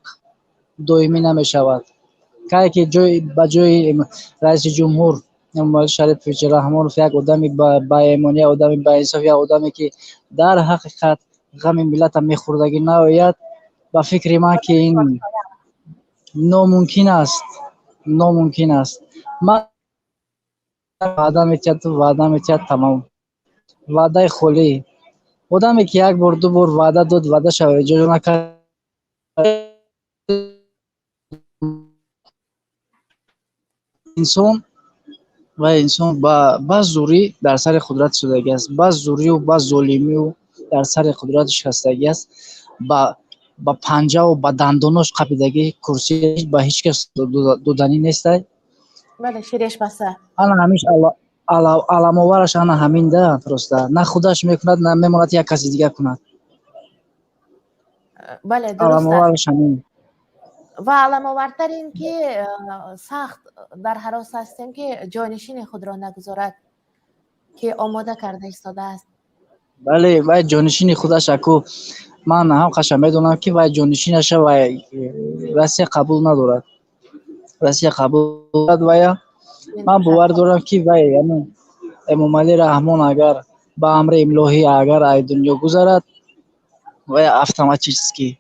доимӣ намешавад. Кае ки ба ҷои раиси ҷумҳур Эмомалӣ Шарипович Раҳмонов як одами баэмон, як одами баинсоф, як одаме ки дар ҳақиқат ғами миллата мехӯрдагӣ наояд, ба фикри ман, ки ин номумкин аст, номумкин аст. Ман ваъда метиҳад, ваъда метиҳад, тамом, ваъдаи холӣ. Одаме ки як бор, ду бор ваъда дод, ваъдаша иҷро накард. Инсон ва инсон ба зӯрӣ дар сари қудрат шудагӣ аст, ба зӯрию ба золимию дар сари қудрат шикастагӣ аст, ба панҷаву ба дандонош қапидагӣ курсӣ ба ҳеҷ кас доданӣ нестай. Бале, ширеш баса. Ана ҳамиш аламовараш, ана ҳамин да, просто на худаш мекунад, на мемонад як каси дигар кунад. Бале, дуруст. Аламовараш ҳамин. Ва аламовартар ин ки сахт дар ҳарос ҳастем, ки ҷонишини худро нагузорад, ки омода карда истодааст. Бале, вай ҷонишини худаш аку, ман ҳам қаша медонам, ки вай ҷонишинаша вай Россия қабул надорад, Россия қабул дорад вая. Ман бовар дорам, ки вай Эмомалӣ Раҳмон агар ба амри илоҳӣ агар ай дунё гузарад, вай автоматически,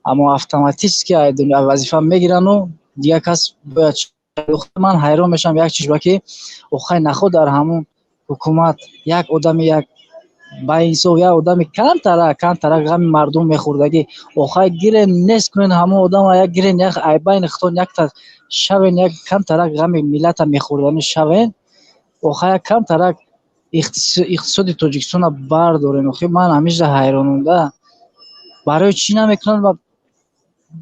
аммо автоматически ай дунё вазифа мегирану дигар кас бояд. Ман ҳайрон мешавам як чиз, ки охай наход дар ҳамун ҳукумат як одами як баинсоф, як одами камтарак ғами мардум мехӯрдагӣ, охай гирен, нест кунен ҳамун одама, як гирен, як айбайни худтон якта шавен, як камтарак ғами миллата мехӯрданӣ шавен, охай як камтарак иқтисоди Тоҷикистона бардорен. Охи ман ҳамеша ҳайронам да, барои чӣ намекунанд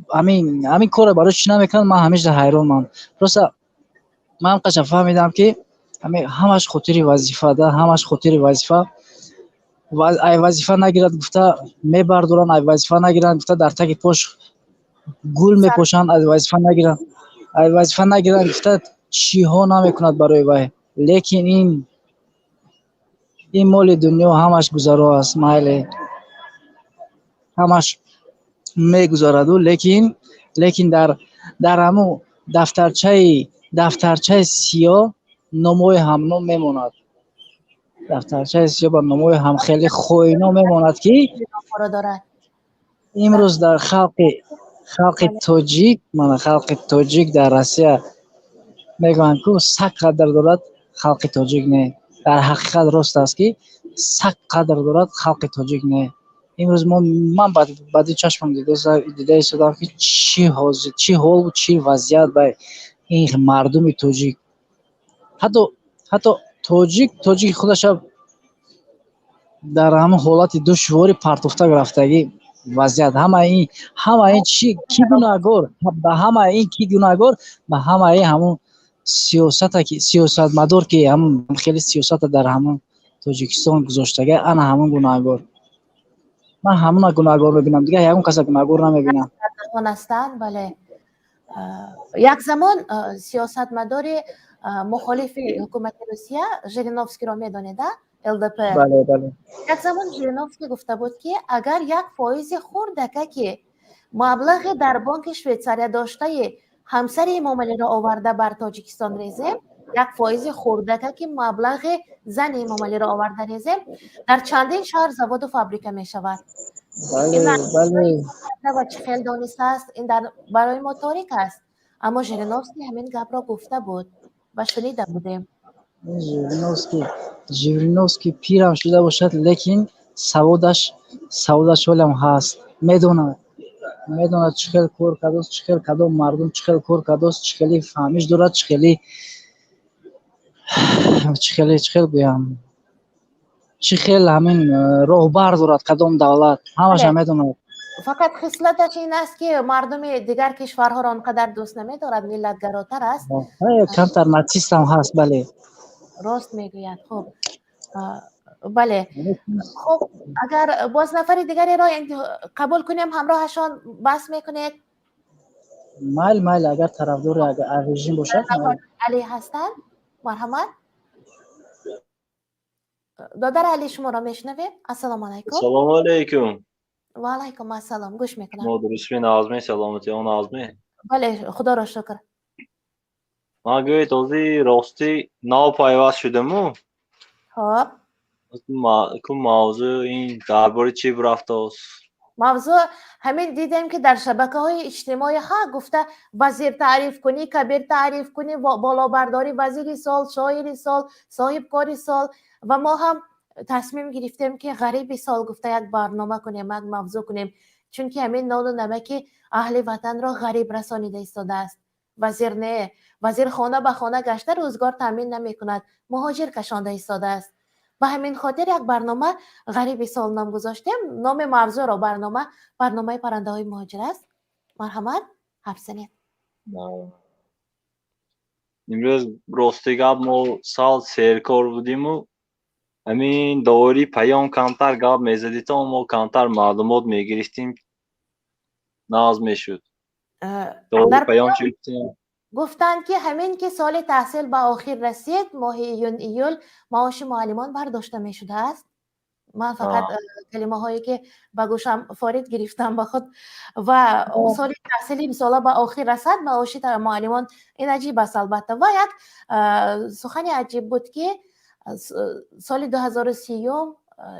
ҳамин корро, барои чӣ намекунанд? Ман ҳамеша ҳайронам. Просто ман қаша фаҳмидам, ки ҳамаш хотири вазифа да, ҳамаш хотири вазифа. Ай вазифа нагирад гуфта мебардоранд, ай вазифа нагиранд гуфта дар таги пош гул мепошанд, ай вазифа нагиранд, ай вазифа нагиранд гуфта чиҳо намекунад барои вай. Лекин ин моли дунё ҳамаш гузаро аст, майли, ҳамаш мегузараду, лекин дар ҳамун дафтарчаи сиёҳ номҳои ҳамном мемонад, дафтарчаи сиёҳ ба номҳои ҳамхели хоино мемонад, ки имрӯз дар халқи тоҷик, мана халқи тоҷик дар Россия мегӯянд, ку саг қадр дорад, халқи тоҷик не. Дар ҳақиқат рост аст, ки саг қадр дорад, халқи тоҷик не. Имрӯз ман баъди чашмам дида истодам, ки чӣ ҳозир, чӣ ҳолу чӣ вазъият ба ин мардуми тоҷик. Ҳатто тоҷик тоҷики худаша дар ҳамон ҳолати душворӣ партофта рафтагӣ вазъият. Ҳама ин чӣ, ки гунаҳгор ба ҳамаи ин, ки гунаҳгор ба ҳамаи ҳамун сиёсата, ки сиёсатмадор, ки ҳамун хеле сиёсата дар ҳамун Тоҷикистон гузоштага, ана ҳамун гунаҳгор. Ман ҳамуна гунаҳгор мебинам, дигар ягон каса гунаҳгор намебинам. Ҳастанд, бале. Як замон сиёсатмадори мухолифи ҳукумати Русия, Жириновскийро медонед, ЛДПР? Бале. Як замон Жириновский гуфта буд, ки агар 1 фоизи хурдакаки маблағи дар бонки Швейтсария доштаи ҳамсари Эмомалиро оварда бар Тоҷикистон резем, 1 фоизи хурдакаки маблағи зани Эмомалиро оварда резем, дар чандин шаҳр заводу фабрика мешавад. Ва чӣ хел донистааст, ин барои мо торик аст, аммо Жириновский ҳамин гапро гуфта буд ва шунида будем. Жириновский пирам шуда бошад, лекин саводаш ҳолам ҳаст. Медонад, чӣ хел кор кардааст, чӣ хел кадом мардум чӣ хел кор кардааст, чӣ хели фаҳмиш дорад, чӣ хели, чӣ хел гӯям, чӣ хел ҳамин роҳбар дорад кадом давлат, ҳамаша медонад. Фақат хислаташ ин аст, ки мардуми дигар кишварҳоро он қадар дӯст намедорад, миллатгаротар аст. Камтар нацистам ҳаст, бале. Рост мегӯяд. Хуб, бале, хуб, агар боз нафари дигареро қабул кунем, ҳамроҳашон баҳс мекунед? Майли, агар тарафдори режим бошад. Али ҳастанд, марҳамат, додар Али, шуморо мешунавем. Ассалому алайкум. Ассалому алайкум. Ва алайкум ассалом, гӯш мекунам. Мо дурустми, нағзми, саломатион нағзми? Бале, худоро шукр. Ман гӯед, ҳозир ростӣ нав пайваст шудаму. Хоб. Ку мавзӯъ ин дар бораи чӣ рафтааст? Мавзӯъ ҳамин: дидем, ки дар шабакаҳои иҷтимоӣ ҳа гуфта вазир таъриф кунӣ, кабир таъриф кунӣ, болобардорӣ, вазири сол, шоири сол, соҳибкори сол, ва мо ҳам тасмим гирифтем, ки ғариби сол гуфта як барнома кунем, як мавзӯъ кунем, чунки ҳамин нону намаки аҳли ватанро ғариб расонида истодааст. Вазир не, вазир хона ба хона гашта рӯзгор таъмин намекунад, муҳоҷир кашонда истодааст. Ба ҳамин хотир як барнома «Ғариби сол» ном гузоштем, номи мавзӯъро. Барнома барномаи паррандаҳои муҳоҷир аст. Марҳамат, ҳарф занед. Имрӯз, рости гап, мо сал серкор будиму ҳамин доираи паём камтар гап мезадитон, мо камтар маълумот мегирифтем, нағз мешуд. Доираи паём чӣ гуфтем? Гуфтанд, ки ҳамин ки соли таҳсил ба охир расид, моҳи июн, июл, маоши муаллимон бардошта мешудааст. Ман фақат калимаҳое ки ба гӯшам форид гирифтам ба худ. Ва соли таҳсили имсола ба охир расад, маоши муаллимон, ин аҷиб аст, албатта. Ва як сухани аҷиб буд, ки соли 2030-ум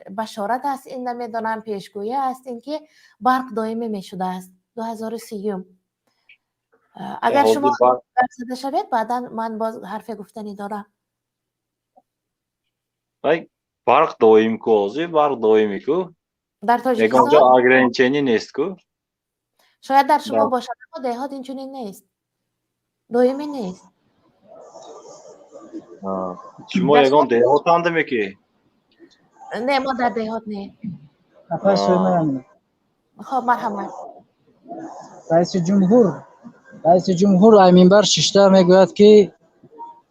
башорат аст ин, намедонам, пешгӯӣ аст ин, ки барқ доимӣ мешудааст 2030-ум. Агар шумо гап зада шавед, баъдан ман боз ҳарфе гуфтанӣ дорам. Барқ доим ку, ҳозир барқ доимӣ ку. Дар Ягон ҷо Тоҷикистон ограничение нест ку. Шояд дар шумо бошад, аммо деҳот инчунин нест, доимӣ нест. Шумо ягон деҳотандаме ки? Не, мо дар деҳот не. Хоб, марҳамат. Раиси ҷумҳур ай минбар шишта мегӯяд, ки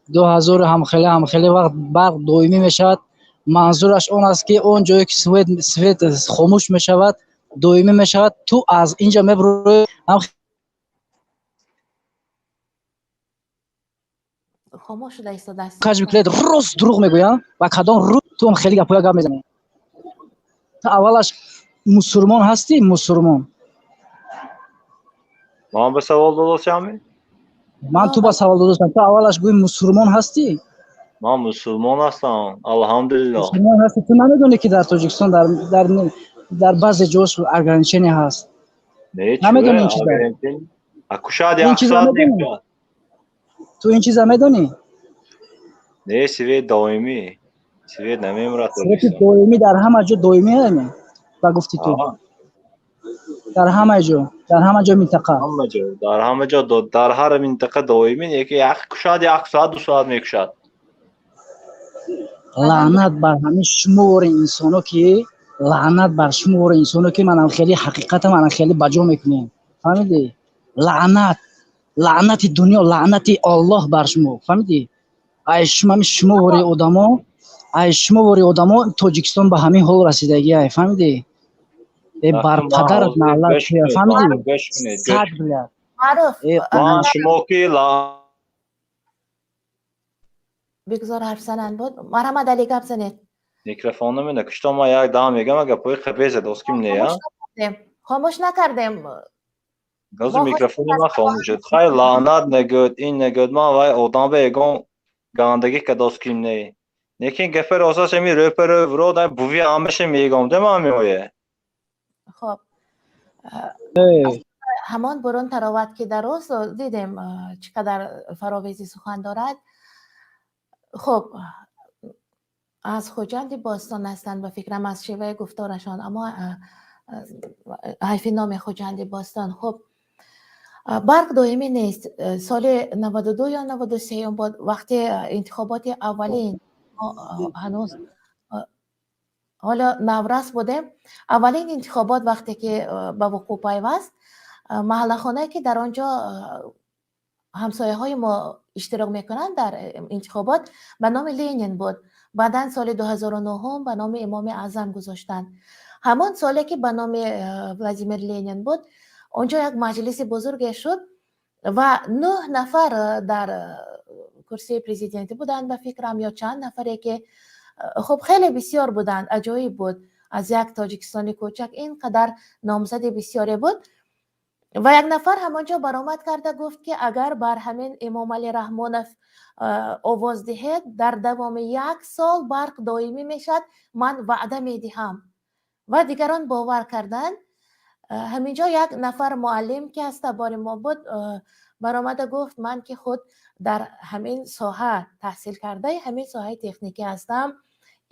2000 ҳамхеле ҳамхеле вақт барқ доимӣ мешавад. Манзураш он аст, ки он ҷое ки свет хомӯш мешавад, доимӣ мешавад. Ту аз инҷа мебурои ҳам. Хомӯш шуда истодааст. Каж бикунед, рост дурӯғ мегӯям. Ба кадом рӯ ту ҳам хеле гапоя гап мезанӣ? Ту аввалаш мусурмон ҳастӣ, мусурмон? Ман ба савол додосиами? Ман ту ба савол додостам. Ту аввалаш гӯй, мусурмон ҳастӣ? Ман мусулмон ҳастам, алҳамдулилло. Мусулмон ҳастӣ, ту намедонӣ, ки дар Тоҷикистон дар баъзе ҷош ограничение ҳаст? Намедонӣ ин чиза? Кушад як соат. Ту ин чиза медонӣ? Не, свет доимӣ, свет намемурад. Свети доимӣ дар ҳама ҷо доимӣ аме, ба гуфти ту, дар ҳама ҷо, дар ҳама ҷо минтақа? Ҳама ҷо, дар ҳама ҷо, дар ҳар минтақа доимӣ, яки як кушад як соат, 2 соат мекушад. Лаънат бар ҳамин шумори инсоно ки, лаънат бар шумори инсоно ки манам хеле ҳақиқата, манам хеле баҷо мекунем, фаҳмидӣ? Лаънат, лаънати дунё, лаънати Оллоҳ бар шумо, фаҳмидӣ? Ай шумо, шумори одамо, ай шумори одамо Тоҷикистон ба ҳамин ҳол расидагиай, фаҳмидӣ? Э, бар падарат налат, фаҳмидӣ? Саг, блядь. Маъруф. Ман шумо ки Бигзор ҳарф зананд буд. Марҳамат, Али, гап занед. Микрофон намена кушто, ман як дам мегам, гапои хабе задоским не. Хомӯш накардем. Газу микрофони ман хомӯш шуд. Хай, лаънат нагӯд, ин нагӯд, ман вай одам ба ягон гандагӣ кадоским не, лекин гапе росташ ами рӯпарӯ вурод буви ҳамаша мегом, де ман меоя. Хоб, ҳамон бурун тароват, ки дароз дидем, чӣ қадар фаровези сухан дорад. Хуб, аз Хуҷанди бостон ҳастанд, ба фикрам, аз шеваи гуфторашон, аммо ҳайфи номи Хуҷанди бостон. Хуб, барқ доимӣ нест. Соли 92 ё 93-юм буд, вақте интихоботи аввалин, ҳанӯз ҳоло наврас будем, аввалин интихобот вақте ки ба вуқӯъ пайваст, маҳаллахонае ки дар он ҷо ҳамсояҳои мо иштирок мекунанд дар интихобот, ба номи Ленин буд. Баъдан соли 2009 ба номи Имоми Аъзам гузоштанд. Ҳамон соле ки ба номи Владимир Ленин буд, онҷо як маҷлиси бузурге шуд ва нӯҳ нафар дар курсии президентӣ буданд, ба фикрам, ё чанд нафаре ки, хуб, хеле бисёр буданд. Аҷоиб буд, аз як Тоҷикистони кӯчак ин қадар номзади бисёре буд. Ва як нафар ҳамонҷо баромад карда гуфт, ки агар бар ҳамин Эмомалӣ Раҳмонов овоз диҳед, дар давоми як сол барқ доимӣ мешавад, ман ваъда медиҳам. Ва дигарон бовар карданд. Ҳаминҷо як нафар муаллим, ки аз табори мо буд, баромада гуфт: «Ман ки худ дар ҳамин соҳа таҳсил кардаи ҳамин соҳаи техникӣ ҳастам,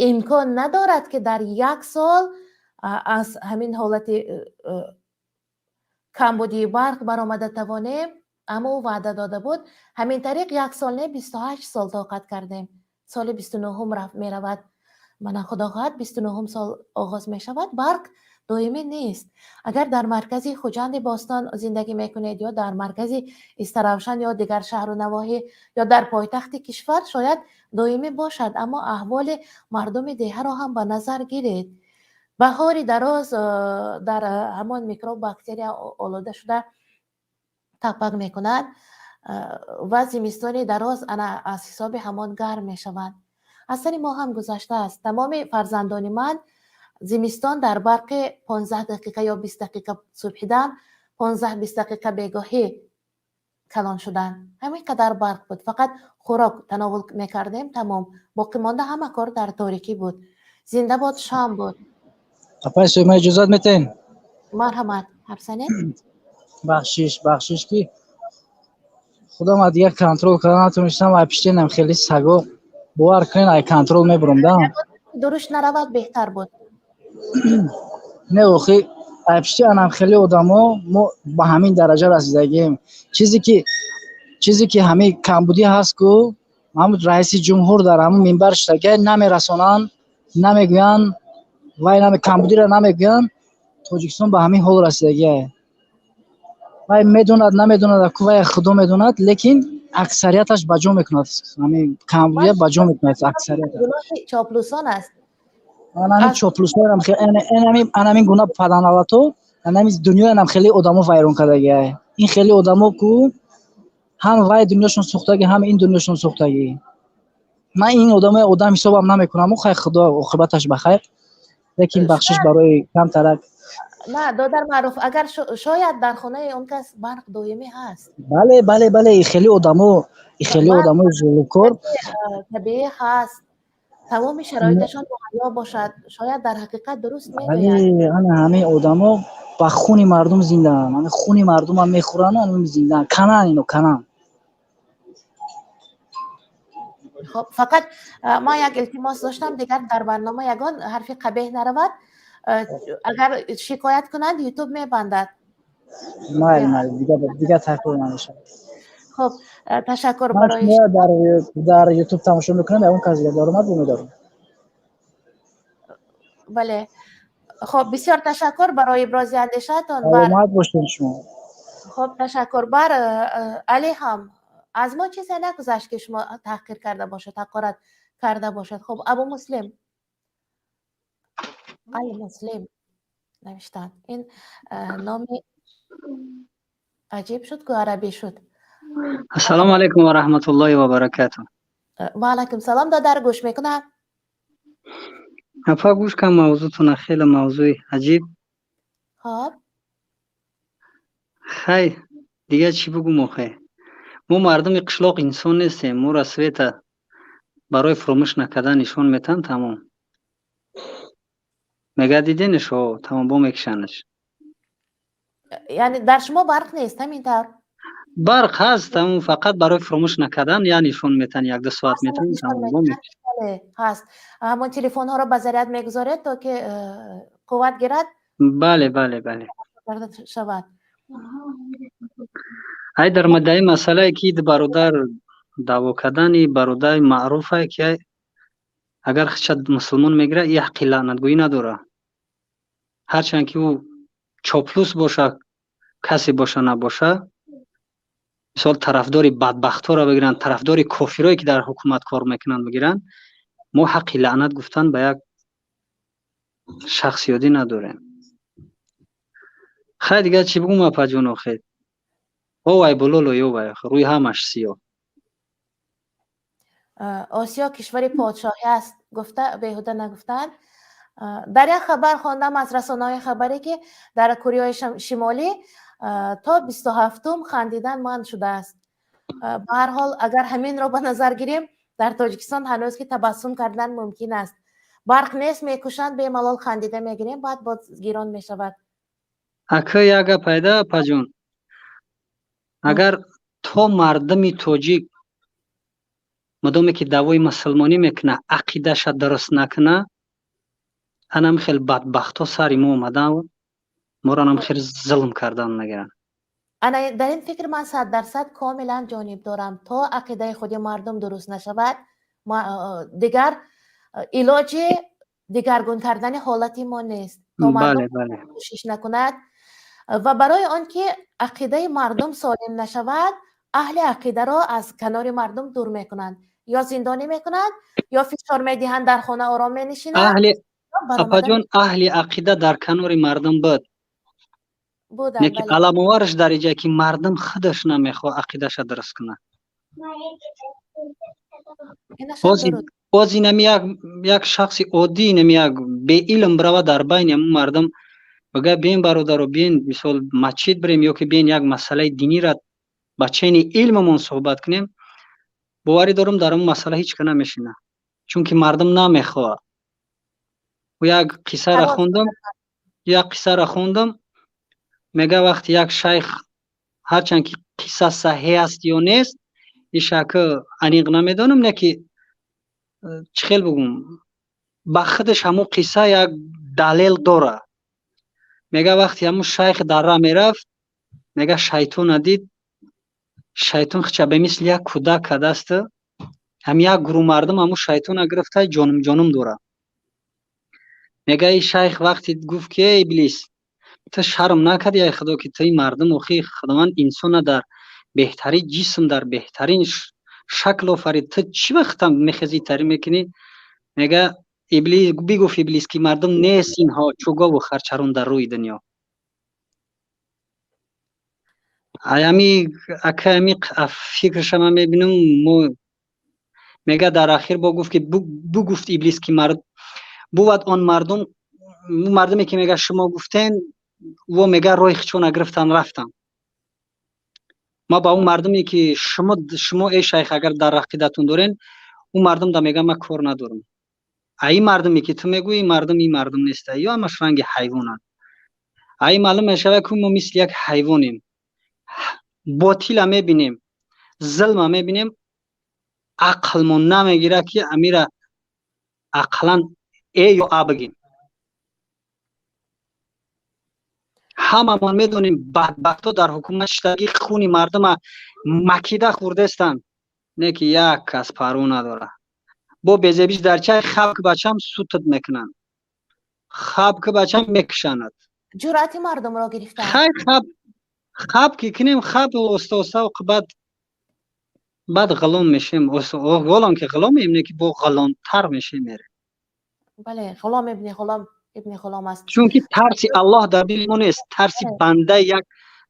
имкон надорад, ки дар як сол аз ҳамин ҳолати камбудии барқ баромада тавонем». Аммо ӯ ваъда дода буд. Ҳамин тариқ як сол не, 28 сол тоқат кардем. Соли 29-ум меравад, мана, худо хоҳад, 29-ум сол оғоз мешавад, барқ доимӣ нест. Агар дар маркази Хуҷанди бостон зиндагӣ мекунед ё дар маркази Истаравшан ё дигар шаҳру навоҳӣ ё дар пойтахти кишвар, шояд доимӣ бошад, аммо аҳволи мардуми деҳаро ҳам ба назар гиред. Баҳори дароз дар ҳамон микроб, бактерия олуда шуда тапак мекунад ва зимистони дароз ана аз ҳисоби ҳамон гарм мешаванд. Аз сари мо ҳам гузаштааст. Тамоми фарзандони ман зимистон дар барқи 15 дақиқа ё 20 дақиқа субҳидам, 15-20 дақиқа бегоҳӣ калон шуданд. Ҳамин қадар барқ буд, фақат хӯрок тановул мекардем, тамом, боқӣ монда ҳама кор дар торикӣ буд. Зинда бод шом буд. Апай Суйма, иҷозат метаҳем? Марҳамат, ҳарф занед. Бахшиш, бахшиш, ки Худам дигар контрол карда натонистам. Ай пиштенам хеле саго, бовар кунед, ай контрол мебурам да. Дуруш наравад, беҳтар буд. Не, охи, ай пишти анам хеле одамо мо ба ҳамин дараҷа расидагием. Чизе ки ҳамин камбудӣ ҳаст ку, ҳамн раиси ҷумҳур дар ҳамун минбар шудага, намерасонанд, намегӯянд, вай камбудиро намегӯянд. Тоҷикистон ба ҳамин ҳол расидагиа. Вай медонад, намедонад, ку вай худо медонад, лекин аксарияташ ба ҷо мекунад, ҳамин камбудия ба ҷо мекунад аксарият. Гуноҳи чоплусон аст. Анами чоплусонам, анами гуна паданалато, анами дунёянам хеле одамо вайрон кардагиа. Ин хеле одамо ку ҳам вай дунёшон сӯхтагӣ, ҳам ин дунёшон сӯхтагӣ. Ман ин одамои одам ҳисобам намекунам. Хай, худо оқибаташ ба хайр, лекин бахшиш барои камтарак. На, додар Маъруф, агар шояд дар хонаи он кас барқ доимӣ ҳаст. Бале, хеле одамо, хеле одамои зулумкор. Табиӣ ҳаст, тамоми шароиташон муҳайё бошад, шояд дар ҳақиқат дуруст мегӯяд. Ана ҳамин одамо ба хуни мардум зиндаанд, ҳамин хуни мардумам мехӯранд, ҳамин зиндаанд, канан, ино канан. Хоб, фақат ман як илтимос доштам: дигар дар барнома ягон ҳарфи қабеҳ наравад. Агар шикоят кунанд, Ютуб мебандад. Майли, майли, дигар такрор намешавад. Хоб, ташаккур барои Дар Ютуб тамошо мекунам, ягон кас дигар даромад бумедорам. Бале, хоб, бисёр ташаккур барои ибрози андешаатон. Саломат бошед шумо. Хоб, ташаккур. Бар Али ҳам аз мо чизе нагузашт, ки шумо таҳқир карда бошад, ҳақорат карда бошад. Хоб, Абу Муслим, Али Муслим навиштанд. Ин номи аҷиб шуд ку, арабӣ шуд. Ассалому алайкум ва раҳматуллоҳи ва баракату. Ва алайкум салом, додар, гӯш мекунам. Апа, гӯш кам, мавзӯътона хеле мавзӯи аҷиб. Хоб. Хай, дигар чӣ бугум охе? Мо мардуми қишлоқ инсон нестем. Моро света барои фуромӯш накардан нишон метаҳанд, тамом. Мега, диденеш, о, тамом, бо мекишанаш. Яъне дар шумо барқ нест, ҳамин тавр? Барқ ҳаст, тамом, фақат барои фуромӯш накардан я нишон метаҳанд, якду соат метаҳанд, тамом, бо мекишанд. Бале, ҳаст. Ҳамон телефонҳоро ба заряд мегузоред, то ки қувват гирад. Бале. Карда шавад. Ай, дар мадаи масъалае ки бародар даъво кардани бародари маъруфае ки агар хича мусулмон мегирад, и ҳаққи лаънатгӯӣ надорад, ҳарчанд ки ӯ чоплус боша, касе боша, набоша. Мисол, тарафдори бадбахтҳоро бигиранд, тарафдори кофирое ки дар ҳукумат кор мекунанд бигиранд, мо ҳаққи лаънат гуфтан ба як шахси оддӣ надорем. Хай, дигар чӣ бугум, апаҷон, охе? Овай бололо, ёвай, рӯи ҳамаш сиёҳ. Осиё кишвари подшоҳӣ аст, гуфта беҳуда нагуфтанд. Дар як хабар хондам аз расонаҳои хабарӣ, ки дар Кореяи Шимолӣ то 27-ум хандидан манъ шудааст. Ба ҳар ҳол, агар ҳаминро ба назар гирем, дар Тоҷикистон ҳанӯз ки табассум кардан мумкин аст. Барқ нест, мекушанд, бемалол хандида мегирем, баъд боз гирон мешавад. Ака, як гап пайда, апаҷон, агар то мардуми тоҷик мудоме ки даъвои мусулмонӣ мекуна, ақидаша дуруст накуна, анам хел бадбахтҳо сари мо омадан, моро анам хел зулм кардан мегиранд. Ана дар ин фикр ман 100% комилан ҷониб дорам. То ақидаи худи мардум дуруст нашавад, дигар илоҷи дигаргун кардани ҳолати мо нест. То мардум кӯшиш накунад. Ва барои он ки ақидаи мардум солим нашавад, аҳли ақидаро аз канори мардум дур мекунанд, ё зиндонӣ мекунанд, ё фишор медиҳанд, дар хона ором менишинанд. Аҳли, апаҷон, аҳли ақида дар канори мардум буд. Буданд. Леки аламовараш дар иҷае ки мардум худаш намехоҳад ақидаша дуруст кунад. Боз инами як шахси оддӣ, инами як беилм бирава дар байни ҳамун мардум, бигӯяд: «Биен, бародаро, биен, мисол, масҷид бирем ё ки биен як масъалаи динира ба чени илмамон суҳбат кунем», боварӣ дорам, дар он масъала ҳеҷ ка намешинад, чунки мардум намехоҳад. Як қиссара хондам, мега, вақте як шайх, ҳарчанд ки Қисса саҳеҳ аст ё нест, ишака аниқ намедонам, не ки чӣ хел бугум, ба худаш ҳамун қисса як далел дора. Мега, вақте ҳамун шайх дар раҳ мерафт, мега, шайтона дид. Шайтон хича ба мисли як кӯдак кардааст. Ҳам як гурӯҳ мардум ҳамун шайтона гирифта, ҷонум ҷонум дора. Мега, и шайх вақте гуфт, ки эй иблис, ту шарм накардӣ, ай худо, ки ту ин мардум, охи худованд инсона дар беҳтарин ҷисм, дар беҳтарин шакл офарид, ту чӣ вақтам мехезӣ, тарӣ мекунӣ? Мега, иблис бигуфт, иблис, ки мардум нест инҳо чӯ гову харчарон дар рӯи дунё. Аями ака, ами фикраша ман мебинам. Мо, мега, дар ахир бо гуфт, ки бугуфт иблис, ки мард бувад он мардум, мардуме ки, мега, шумо гуфтен, во, мега, роҳи хичона гирифтан, рафтан. Ма ба он мардуме ки шумо, эй шайх, агар дар ақидатун дорен, ӯ мардум да, мега, ман кор надорам. А ин мардуме ки ту мегӯӣ, мардум ин мардум неста, ё ҳамаш ранги ҳайвонанд. А ин маълум мешавад, ки мо мисли як ҳайвонем. Ботила мебинем, зулма мебинем, ақлмон намегирад, ки амира ақлан э ё а бигем. Ҳамамон медонем, бадбахтҳо дар ҳукумат шиштагӣ, хуни мардума макида хӯрдестанд, не ки як кас парво надорад. Бо безебиш дар чай хаб, ки бачам сутат мекунанд, хаб, ки бачам мекушанад. Ҷуръати мардумро гирифтанд. Хай, хаб хаб ки кунем, хаб оста оста оқибат баъд ғулом мешем. Ғулом ки ғуломем, не ки бо ғуломтар мешем, мерем. Бале, ғулом ибни ғулом ибни ғулом аст. Чунки тарси Аллоҳ дар дили мо нест, тарси банда як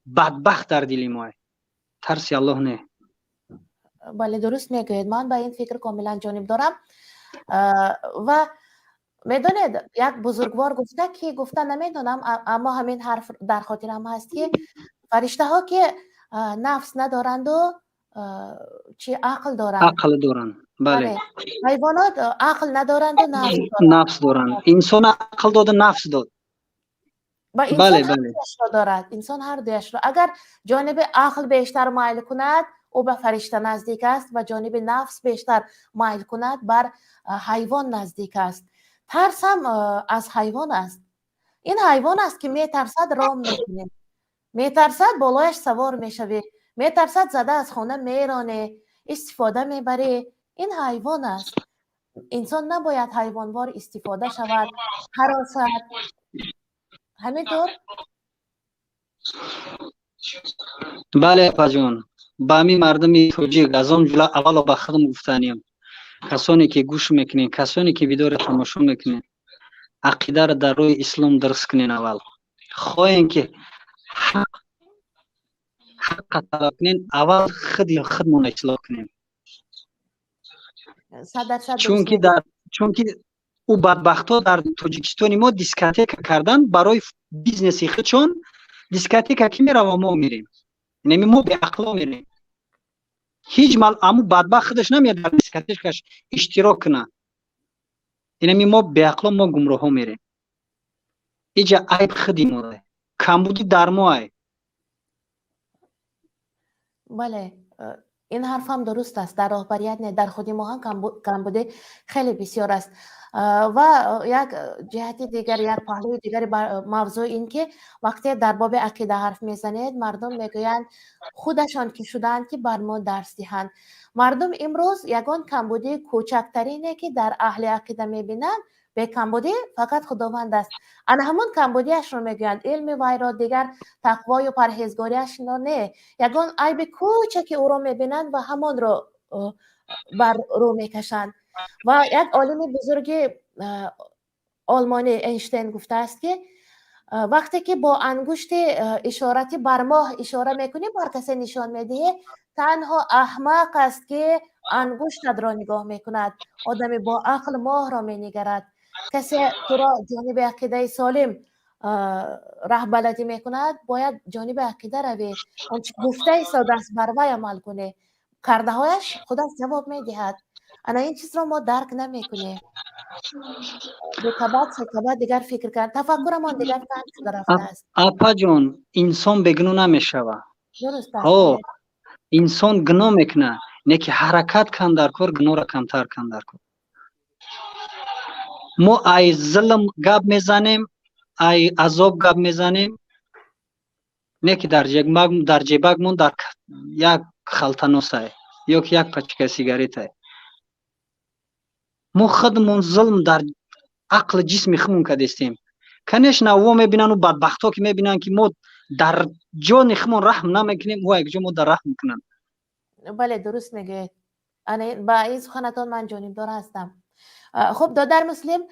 бадбахт дар дили мо, тарси Аллоҳ не. Бале, дуруст мегӯед, ман ба ин фикр комилан ҷониб дорам. Ва медонед, як бузургвор гуфта, ки гуфта намедонам, аммо ҳамин ҳарф дар хотирам ҳаст, ки фариштаҳо ки нафс надоранду чи ақл доранд. Ақл доранд, бале. Ҳайвонот ақл надоранду нафс доранд. Нафс доранд. Инсон ақл доду нафс дод. Ва инсон ҳар дуяшро дорад. Инсон ҳар дуяшро, агар ҷониби ақл бештар майл кунад, ӯ ба фаришта наздик аст, ва ҷониби нафс бештар майл кунад, бар ҳайвон наздик аст. Тарс ҳам аз ҳайвон аст. Ин ҳайвон аст, ки метарсад, ром мекунӣ, метарсад, болояш савор мешавӣ, метарсад, зада аз хона меронӣ, истифода мебарӣ. Ин ҳайвон аст. Инсон набояд ҳайвонвор истифода шавад, ҳаросад. Ҳамин тур. Бале, апаҷон, ба ҳамин мардуми тоҷик, аз он ҷумла аввало ба худам гуфтаниям, касоне ки гӯш мекунед, касоне ки видеоро тамошо мекунед, ақидаро дар рӯи ислом дуруст кунед. Аввал хоҳем, ки ҳаққа талаб кунем, аввал худи худмонро ислоҳ кунем. 100% дуруст. Чунки дар чунки ӯ бадбахтҳо дар Тоҷикистони мо дискотека кардан барои бизнеси худшон. Дискотека ки мерава, мо мерем, неми мо беақло мерем. Ҳеҷ мал аму бадбахт худаш намеяд дар дискотекаш иштирок кунад. Инами мо беақло, мо гумроҳо мерем. Иҷа айб худи мо, камбудӣ дар мо ай. Бале, ин ҳарфам дуруст аст. Дар роҳбарият не, дар худи мо ҳам камбудӣ хеле бисёр аст. Ва як ҷиҳати дигар, як паҳлӯи дигари мавзӯъ ин ки вақте дар боби ақида ҳарф мезанед, мардум мегӯянд, худашон ки шудаанд, ки бар мо дарс диҳанд. Мардум имрӯз ягон камбудии кӯчактарине ки дар аҳли ақида мебинанд, бекамбудӣ фақат Худованд аст, ана ҳамон камбудиашро мегӯянд, илми вайро, дигар тақвою парҳезгориашро не, ягон айби кӯчаки ӯро мебинанд ва ҳамонро бар рӯ мекашанд. Ва як олими бузурги олмонӣ Эйнштейн гуфтааст, ки вақте ки бо ангушти ишоратӣ бар моҳ ишора мекунӣ, бар касе нишон медиҳӣ, танҳо аҳмақ аст, ки ангуштатро нигоҳ мекунад. Одами бо ақл моҳро менигарад. Касе туро ҷониби ақидаи солим раҳбаладӣ мекунад, бояд ҷониби ақида равӣ. Он чи гуфта истодааст, бар вай амал кунӣ, кардаҳояш худаш ҷавоб медиҳад. Ана ин чизро мо дарк намекунем. Дукабат, секабат дигар фикр кард, тафаккурамон дигар танг шуда рафтааст. Апаҷон, инсон бегуноҳ намешавад. Дуруст. Ҳо. Инсон гуноҳ мекунад, не ки ҳаракат кан дар кор, гуноҳро камтар кан дар кор. Мо ай зулм гап мезанем, ай азоб гап мезанем, не ки дар ҷебакмон дар як халта носае ё ки як пачка сигаретае. Мо худмон зулм дар ақли ҷисми худмон кардестем. Конечно, во мебинанд, бадбахтҳо ки мебинанд, ки мо дар ҷони худмон раҳм намекунем, во якҷо мо дар раҳм мекунанд. Бале, дуруст мегӯед. Ба ин суханатон ман ҷонибдор ҳастам. Хуб, додар Муслим,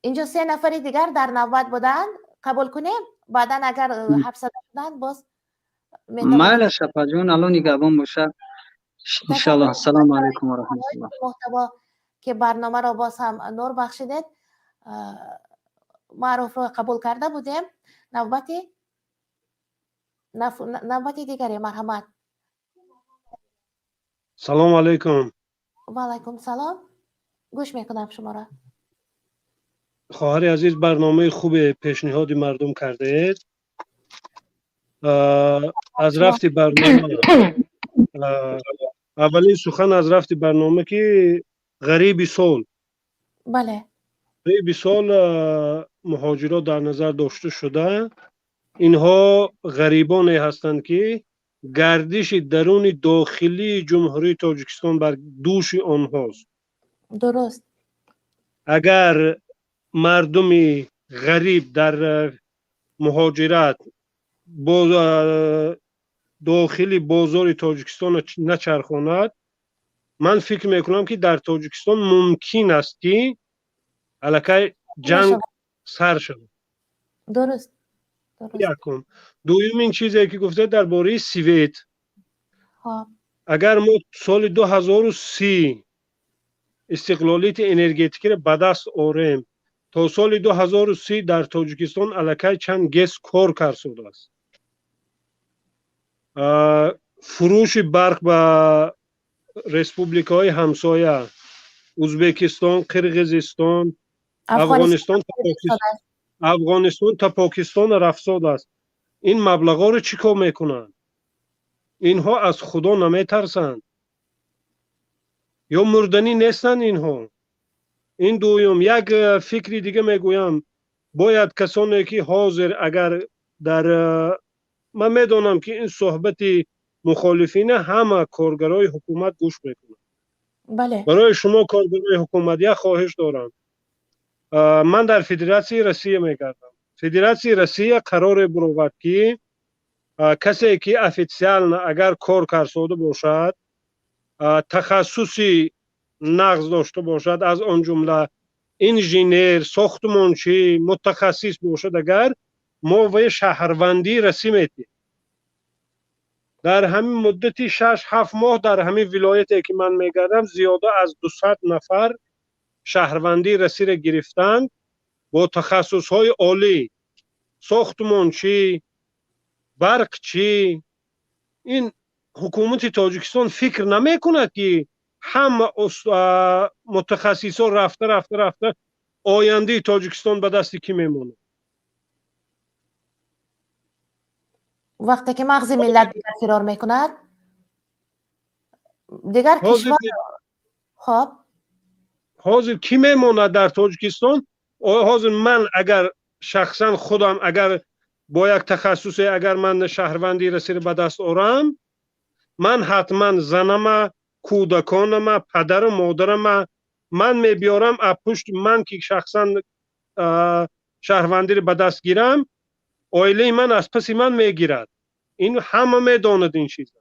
инҷо се нафари дигар дар навбат буданд, қабул кунем, баъдан агар ҳабсада шуданд, боз. Майлаш, апаҷон, Алло нигаҳбон бошад, иншаллоҳ. Ассалому алайкум ва раҳматуллоҳ. Муҳтаво ки барномаро боз ҳам нур бахшидед. Маъруфро қабул карда будем, навбати дигаре, марҳамат. Салому алайкум. Ва алайкум салом, гӯш мекунам шуморо. Хоҳари азиз, барномаи хубе пешниҳоди мардум кардаед. Аз рафти барнома аввалин сухан, аз рафти барнома ки ғариби сол ғариби сол муҳоҷирот дар назар дошта шуда, инҳо ғарибоне ҳастанд, ки гардиши даруни дохилии Ҷумҳурии Тоҷикистон бар дӯши онҳост. Агар мардуми ғариб дар муҳоҷират дохили бозори Тоҷикистон начархонад, ман фикр мекунам, ки дар Тоҷикистон мумкин аст, ки аллакай ҷанг сар шавад. Якум. Дуюмин чизе ки гуфте дар бораи свет, агар мо соли 2030 истиқлолияти энергетикиро ба даст орем, то соли 2030 дар Тоҷикистон аллакай чанд ГЭС кор кард шудааст. Фурӯши барқ ба республикаҳои ҳамсоя, Узбекистон, Қирғизистон, Афғонистон та Покистон рафтод аст. Ин маблағҳоро чӣ кор мекунанд? Инҳо аз Худо наметарсанд ё мурданӣ нестанд инҳо? Ин дуюм. Як фикри дига мегӯям: бояд касоне ки ҳозир агар дар, ман медонам, ки ин суҳбати мухолифина ҳама коргарои ҳукумат гӯш мекунанд. Барои шумо, коргарои ҳукумат, як хоҳиш дорам. Ман дар Федератсияи Россия мегардам. Федератсияи Россия қароре буровард, ки касе ки официально агар кор карсода бошад, тахассуси нағз дошта бошад, аз он ҷумла инженер, сохтмончӣ, мутахассис бошад, агар мо вай шаҳрвандии Россия метиҳем. Дар ҳамин муддати 6-7 моҳ дар ҳамин вилояте ки ман мегардам, зиёда аз 200 нафар шаҳрвандии Россияро гирифтанд бо тахассусҳои олӣ: сохтмончӣ, барқчӣ. Ин ҳукумати Тоҷикистон фикр намекунад, ки ҳама мутахассисҳо рафта, рафта, рафта ояндаи Тоҷикистон ба дасти кӣ мемонад? Вақте ки мағзи миллат дигар фирор мекунад, дигар кишвар, хоб. Ҳозир кӣ мемонад дар Тоҷикистон? Ҳозир ман агар шахсан худам агар бо як тахассусе агар ман шаҳрвандии Россияро ба даст орам, ман ҳатман занама, кӯдаконама, падару модарама ман мебиёрам. А пушти ман ки шахсан шаҳрвандиро ба даст гирам, оилаи ман аз паси ман мегирад. Ин ҳама медонад ин чиза.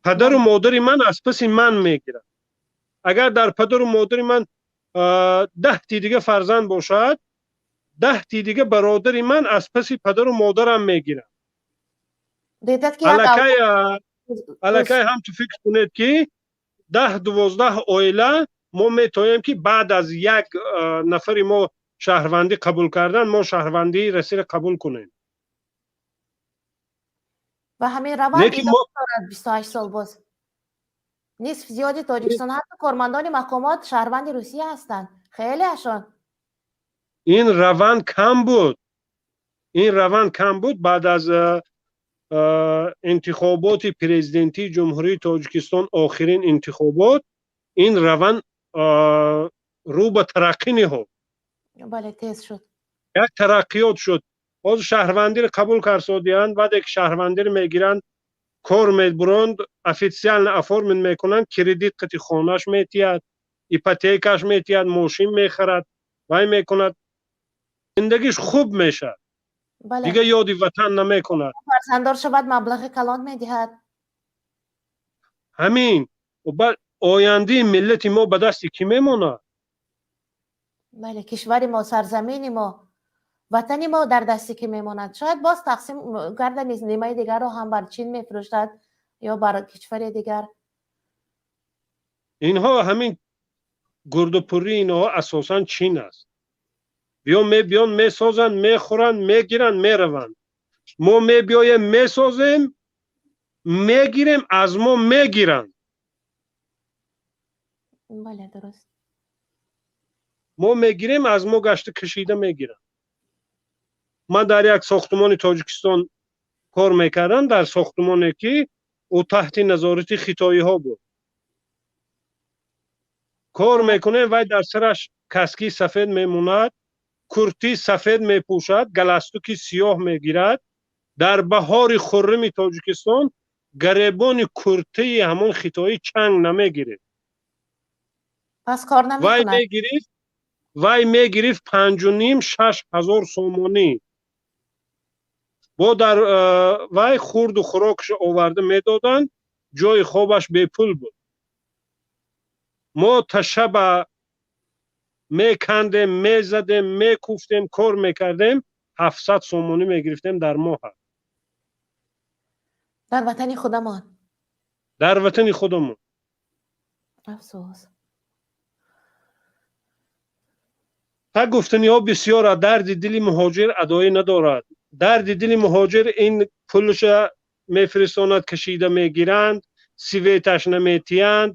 Падару модари ман аз паси ман мегирад. Агар дар падару модари ман 10 ти дига фарзанд бошад, 10 ти дига бародари ман аз паси падару модарам мегирад. Аллакай ҳам ту фикр кунед, ки 10-12 оила мо метавонем, ки баъд аз як нафари мо шаҳрвандӣ қабул кардан, мо шаҳрвандии Россияро қабул кунем. Ва ҳамин раванд идома дорад 28 сол. Боз нисф зиёди Тоҷикистон, ҳатто кормандони мақомот шаҳрванди Русия ҳастанд, хелеашон. Ин раванд кам буд, ин раванд кам буд. Баъд аз Интихоботи президентии Ҷумҳурии Тоҷикистон, охирин интихобот, ин раванд рӯ ба тараққӣ ниҳод. Бале, тез шуд. Як тараққиёт шуд. Ҳозир шаҳрвандиро қабул карсодиянд. Баъде ки шаҳрвандиро мегиранд, кор мебуранд, официально оформить мекунанд, кредит қати хонаш метиҳад, ипотекаш метиҳад, мошин мехарад, вай мекунад, зиндагиш хуб мешавад. Дигар ёди ватан намекунад. Фарзанддор шавад, маблағи калон медиҳад. Ҳамин. Ояндаи миллати мо ба дасти кӣ мемонад? Бале, кишвари мо, сарзамини мо, ватани мо дар дасти кӣ мемонад? Шояд боз тақсим карда, нимаи дигарро ҳам бар Чин мефурӯшад ё бар кишвари дигар. Инҳо ҳамин гурдупурии инҳо асосан Чин аст. Биё, мебиён, месозанд, мехӯранд, мегиранд, мераванд. Мо мебиёем, месозем, мегирем, аз мо мегиранд. Бале, дуруст. Мо мегирем, аз мо гашта кашида мегиранд. Ман дар як сохтумони Тоҷикистон кор мекардам, дар сохтумоне ки ӯ таҳти назорати хитоиҳо буд. Кор мекунем, вай дар сараш каски сафед мемонад, куртии сафед мепӯшад, галстуки сиёҳ мегирад. Дар баҳори хуррими Тоҷикистон гаребони куртии ҳамон хитоӣ чанг намегирифт. Пас кор вай намекунад. Мегирифт, вай мегирифт 5,5-6 ҳазор сомонӣ. Бо дар вай хурду хӯрокашо оварда медоданд, ҷои хобаш бепул буд. Мо ташаба мекандем, мезадем, мекуфтем, кор мекардем, 700 сомонӣ мегирифтем дар моҳа. Дар ватани худамон. Дар ватани худамон. Афсӯс. Та гуфтаниҳо бисёра. Дарди дили муҳоҷир адоӣ надорад. Дарди дили муҳоҷир ин пулша мефиристонад, кашида мегиранд, светаш наметиҳанд,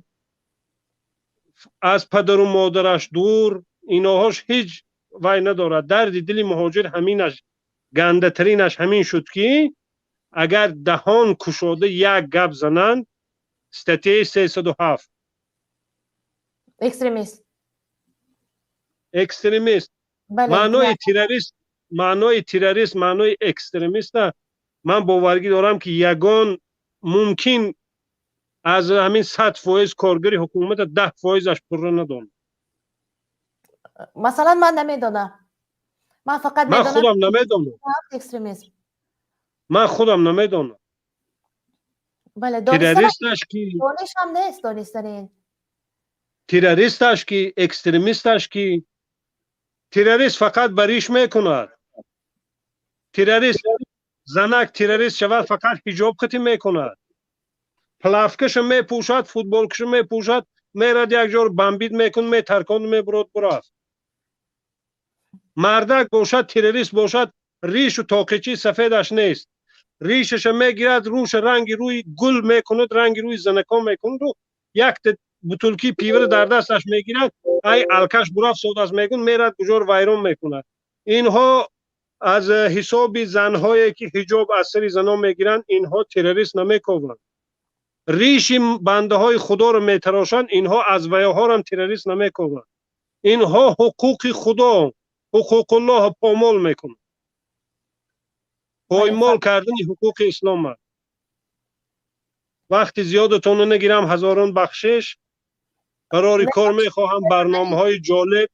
аз падару модараш дур, иноҳош ҳеҷ вай надорад. Дарди дили муҳоҷир ҳаминаш, гандатаринаш ҳамин шуд, ки агар даҳон кушода як гап зананд, статьяи 307. Экстремист. Экстремист. Маънои террорист, маънои террорист, маънои экстремиста ман боваргӣ дорам, ки ягон мумкин аз ҳамин 100% коргари ҳукумата 10%-аш пурра надонад. Масалан, ман намедонам, ман фақат Ман худам намедонам. Экстремизм. Ман худам намедонам. Бале. Террористаш ки? Донишам нест донистани ин. Террористаш ки, экстремисташ ки? Террорист фақат бариш мекунад. Террорист, занак террорист шавад, фақат ҳиҷоб қатӣ мекунад, плавкаша мепӯшад, футболкаша мепӯшад, мерад, як ҷор бомбить мекун, метарконд, мебурод, бурафт. Мардак бошад, террорист бошад, ришу тоқичи сафедаш нест, ришаша мегирад, рӯша ранги рӯи гул мекунад, ранги рӯи занакон мекунаду якта бутулки пивара дар дасташ мегирад, ай алкаш бурафт содааст мегун, мерад, куҷор вайрон мекунад. Инҳо аз ҳисоби занҳое ки ҳиҷоб аз сари занон мегиранд, инҳо террорист намекованд. Риши бандаҳои худоро метарошанд, инҳо аз ваёҳорам террорист намекованд. Инҳо ҳуқуқи худо, ҳуқуқуллоҳ помол мекунанд. Поймол кардани ҳуқуқи ислом аст. Вақти зиёдатонро нагирам, ҳазорон бахшиш. Барори кор мехоҳам, барномаҳои ҷолиб.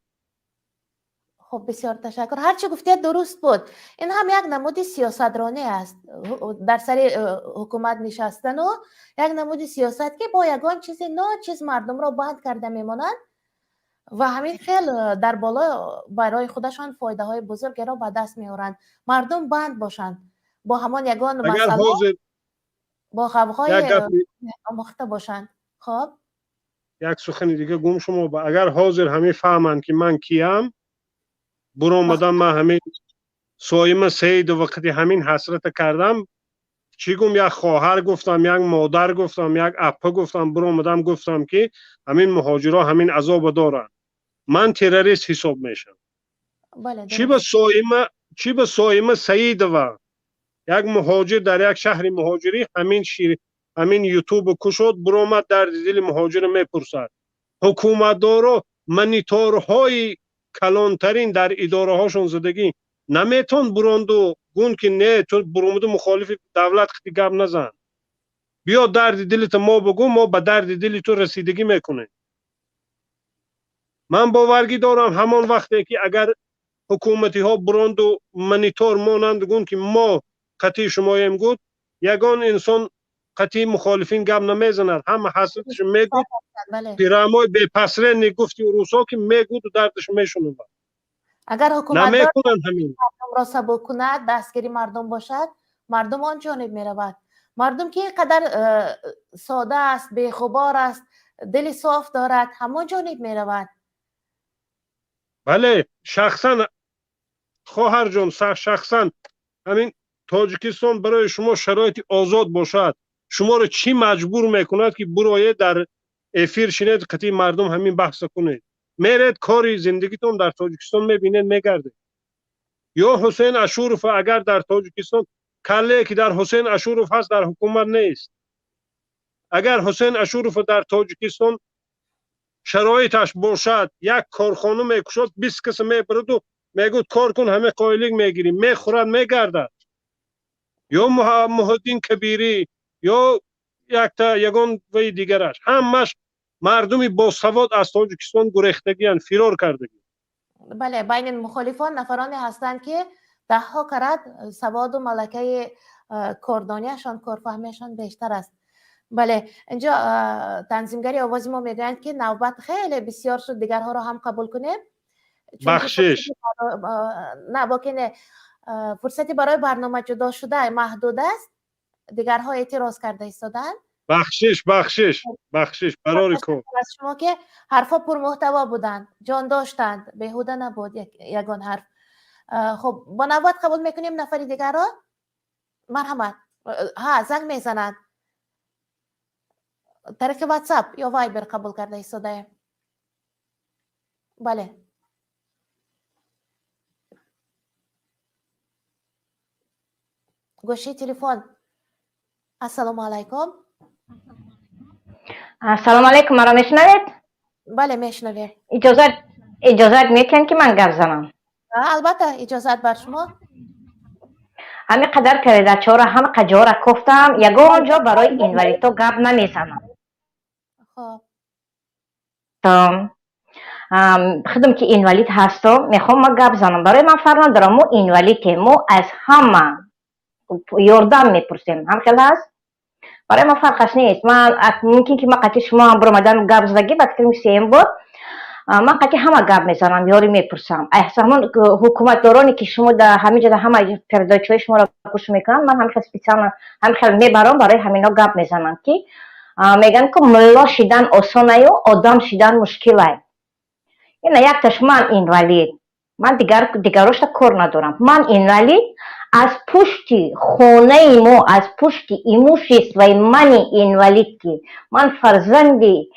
Хуб, бисёр ташаккур. Ҳарчи гуфтед, дуруст буд. Ин ҳам як намуди сиёсатронӣ аст, дар сари ҳукумат нишастану як намуди сиёсат, ки бо ягон чизи ночиз мардумро банд карда мемонанд ва ҳамин хел дар боло барои худашон фоидаҳои бузургеро ба даст меоранд. Мардум банд бошанд бо ҳамон ягон Агар масъала, ҳозир бо ғавғои як гап омӯхта бошанд. Хоб. Як сухани дига гум шумо. Агар ҳозир ҳамин фаҳманд, ки ман киям, буромадам, ман ҳамин Соима Саидова вақти ҳамин ҳасрата кардам, чӣ гум, як хоҳар гуфтам, як модар гуфтам, як апа гуфтам, буромадам, гуфтам, ки ҳамин муҳоҷиро ҳамин азоба доранд, ман террорист ҳисоб мешавам. Бале. Чӣ ба Соима, чӣ ба Соима Саидова Як муҳоҷир дар як шаҳри муҳоҷирӣ ҳамин шир ҳамин ютубу кушод, буромад, дарди дили муҳоҷиро мепурсад. Ҳукуматдоро мониторҳои калонтарин дар идораҳошон зиндагӣ наметон буронду гун ки не, ту бурумуду мухолифи давлат хити гап назан, биё дарди дилата мо бугӯ, мо ба дарди дили ту расидагӣ мекунем. Ман боваргӣ дорам, ҳамон вақте ки агар ҳукуматиҳо буронду монитор монанд гун ки мо қатъи шумоем гуд, ягон инсон қатъи мухолифин гап намезанад, ҳама ҳасраташо мегӯд. Прямой бепосредник гуфти русо ки мегӯду дардашо мешунавад. Агар ҳукуматдор намекунанд ҳамин. Мардумро сабук кунад, дастгири мардум бошад, мардум он ҷониб меравад. Мардум ки ин қадар сода аст, беғубор аст, дили соф дорад, ҳамон ҷониб меравад. Бале, шахсан, хоҳарҷон, шахсан ҳамин Тоҷикистон барои шумо шароити озод бошад, шуморо чӣ маҷбур мекунад ки буроед, дар эфир шинед, қатъи мардум ҳамин баҳса кунед? Меред, кори зиндагитон дар Тоҷикистон мебинед, мегардед. Ё Ҳусейн Ашуров агар дар Тоҷикистон, калле ки дар Ҳусейн Ашуров ҳаст, дар ҳукумат нест. Агар Ҳусейн Ашуров дар Тоҷикистон шароиташ бошад, як корхона мекушод, 20 каса мебараду мегӯд: кор кун, ҳама қойлик мегирӣ, мехӯрад, мегардад. Ё Муҳиддин Кабирӣ, ё якта ягон ваи дигараш, ҳамаш мардуми босавод аз Тоҷикистон гурехтагиянд, фирор кардагӣ. Бале, байни мухолифон нафароне ҳастанд ки даҳҳо карат саводу малакаи кордониашон, корфаҳмиашон бештар аст. Бале, инҷо танзимгари овози мо мегӯянд ки навбат хеле бисёр шуд, дигарҳоро ҳам қабул кунем. Бахшиш. На, боке не, фурсати барои барнома ҷудо шуда маҳдуд аст, дигарҳо эътироз карда истодаанд. Бахшиш, бахшиш, бахшиш, барори кор. Аз шумо ки ҳарфҳо пурмуҳтаво буданд, ҷон доштанд, беҳуда набуд ягон ҳарф. Хуб, бо навбат қабул мекунем нафари дигарро. Марҳамат. Ҳа, занг мезананд, тариқи WhatsApp ё Viber қабул карда истодаем. Бале, гӯшии телефон. Ассалому алайкум. Ассалому алайкум, маро мешунавед? Бале, мешунавем. Иҷозат метиҳем ки ман гап занам? Албатта, иҷозат бар шумо. Ҳамин қадар передачаҳоро, ҳама ҷоро кофтам, ягон ҷо барои инвалидҳо гап намезанам. Хоб. Худам ки инвалид ҳастам, мехоҳам ма гап занам. Барои ман фарқ надорам, мо инвалидем, мо аз ҳама ёрдам мепурсем, ҳам хел ҳаст. Барои ман фарқаш нест. Ман мумкин ки ман қатъи шумо ҳам биромадам гап задагӣ, ба фикрам сеюм бор ман қатъи ҳама гап мезанам, ёрӣ мепурсам. Ҳамон ҳукуматдороне ки шумо дар ҳамин ҷода ҳама передачаҳои шуморо гӯш мекунанд, ман ҳамин хел специально ҳамин хел мебарам, барои ҳамино гап мезанам, ки мегӯянд ку мулло шидан осонаю, одам шидан мушкилай. Ина якташ ман инвалид, ман дигар дигарошта кор надорам. Ман инвалид, аз пушти хонаи мо, аз пушти имуществои мани инвалид, ки ман фарзанди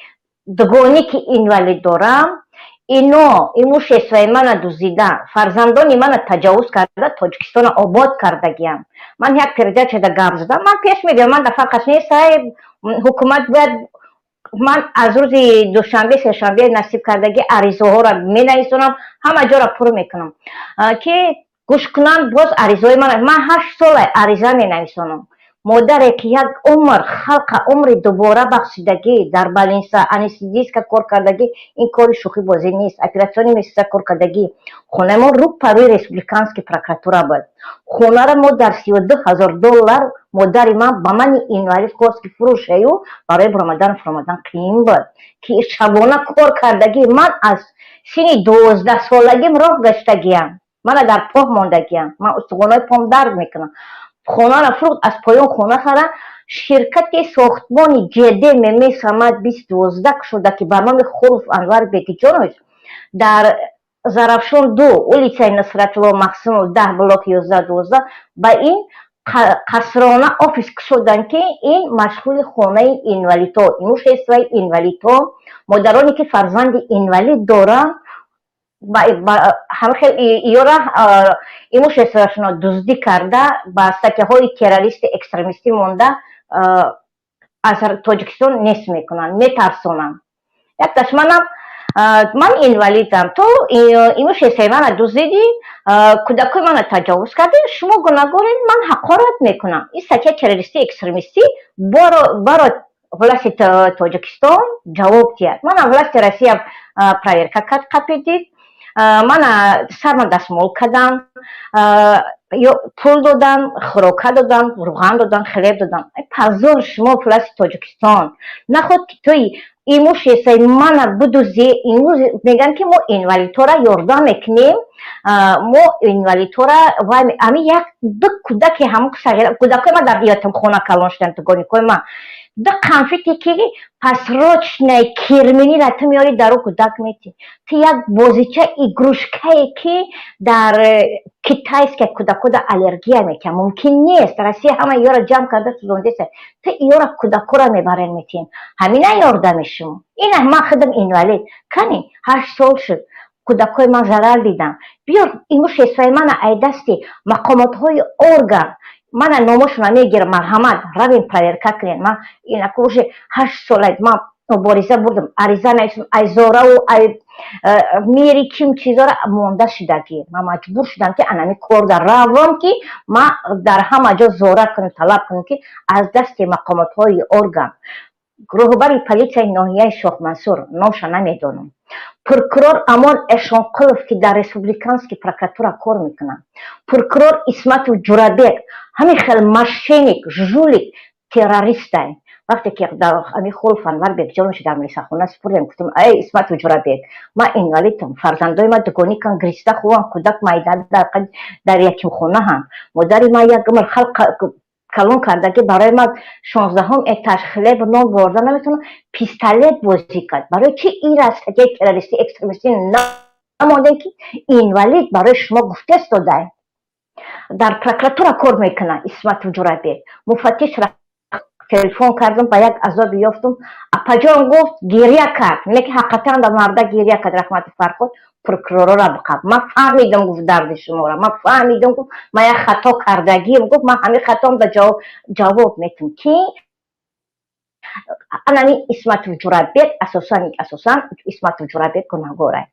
дугонӣ ки инвалид дорам, ино имуществои мана дузида, фарзандони мана таҷовуз карда, Тоҷикистона обод кардагиям. Ман як передачада гап задам, ман пеш мебиям, ман дар фарқаш нест, ҳукумат бояд. Ман аз рӯзи душанбе, сешанбе насиб кардагӣ аризаҳоро менависонам, ҳама ҷоро пур мекунам, ки гӯш кунанд боз аризаҳои ман. Ман 8 сола ариза менависонам. Модаре ки як умр халқа умри дубора бахшидагӣ, дар больница анестезистка кор кардагӣ, ин кори шӯхибозӣ нест, операционный медсестра кор кардагӣ. Хонаи мо рӯ па рӯи республиканский прокуратура буд. Хонаро мо дар 32 000 доллар модари ман ба мани инвалид хост ки фурӯшаю, барои баромадану фуромадан қиин буд, ки шабона кор кардагӣ. Ман аз синни 12 солагим роҳ гаштагиям, мана дар поҳ мондагиям, ман устухонои пом дард мекунам. Хонаро фурӯхт, аз поён хона хара. Ширкати сохтмони ҷд мм самад 2012 шуда, ки ба номи Холов Анвар Бекиҷонович дар Зарафшон 2, улицаи Насратулло Махсумов 10, блок 11, 12, ба ин қасрона офис кушоданд, ки ин машғули хонаи инвалидҳо, имуществои инвалидҳо, модароне ки фарзанди инвалид доранд. Ҳама хел иёра имуществоашонро дуздӣ карда, ба статьяҳои террористи, экстремистӣ монда, аз Тоҷикистон нест мекунанд, метарсонанд. Якташ манам, ман инвалидам, ту имуществои мана дуздидӣ, кӯдакои мана таҷовуз кардӣ, шумо гунаҳгоред, ман ҳақорат мекунам. Ин статья террористӣ, экстремистӣ баро власти Тоҷикистон ҷавоб диҳад. Мана власти Россия проверка кард, қапидид, мана сарма дастмол кардам, пул додам, хӯрока додам, рӯған додам, хлеб додам. Позор шумо, власти Тоҷикистон! Наход ки туи имуществои мана бидуздӣ. Имрӯз мегӯянд, ки мо инвалидҳоро ёрдам мекунем, мо инвалидҳоро. Ами як ду кӯдаки ҳамон кӯдакои ма дар ятимхона калон шуданд, дугоникои ма. Ду конфете ки просроченный кирминира ту меёри, дару кӯдак метӣ. Ту як бозича, игрушкае, ки дар китайская кӯдакода аллергия мекунад, мумкин нест. Россия ҳама иёра ҷамъ карда сӯзондеса, ту иёра кӯдакора мебарен, метиҳем. Ҳамина ёрдами шумо ина? Ман худам инвалид, кани 8 сол шуд, кӯдакҳои ман зарар дидам. Биёр имуществои мана ай дасти мақомотҳои орган, мана номошона мегирам, марҳамат, равем, проверка кунем. Ман инаку уже 8 сола ман мубориза бурдам, ариза нависам, ай зораву ай мери ким чизора монда шудагӣ. Ман маҷбур шудам, ки анами корда равам, ки ман дар ҳама ҷо зора кунам, талаб кунам, ки аз дасти мақомотҳои орган, роҳбари политсияи ноҳияи Шоҳмансур, номша намедонам, прокурор Амон Эшонқулов, ки дар республиканский прокуратура кор мекунад, прокурор Исматов Ҷурабек, ҳамин хел мошенник, жулик, террористай. Вақте ки дар ҳамин Холов Анвар Бекҷонович дар милисахона супурдем, гуфтам: «Ай Исматов Ҷурабек, ман инвалидам, фарзандои ман дугоникан, гириста хуван, кӯдак майда дар ятимхонаҳам, модари ман як умр халқ калон кардаги, барои ман 16-ум этаж хлеб, нон бурда наметавонам, пистолет бозӣ кард. Барои чи ира статьяи террористӣ, экстремистӣ намондем, ки инвалид барои шумо гуфтест додай?» Дар прокуратура кор мекунад Исматов Ҷурабек. Муфаттиш телефон кардам, ба як азоби ёфтум. «Апаҷон», гуфт, гиря кард, не ки ҳақиқатан да марда гиря кард. Раҳмати Фарход прокуророра биқаб. «Ман фаҳмидам, — гуфт, — дарди шуморо ман фаҳмидам», гуфт, «ман як хато кардагием», гуфт, «ман ҳамин хатом да ҷавоб метум». Ки анами Исматов Ҷурабек, асосан Исматов Ҷурабек гунаҳгорай.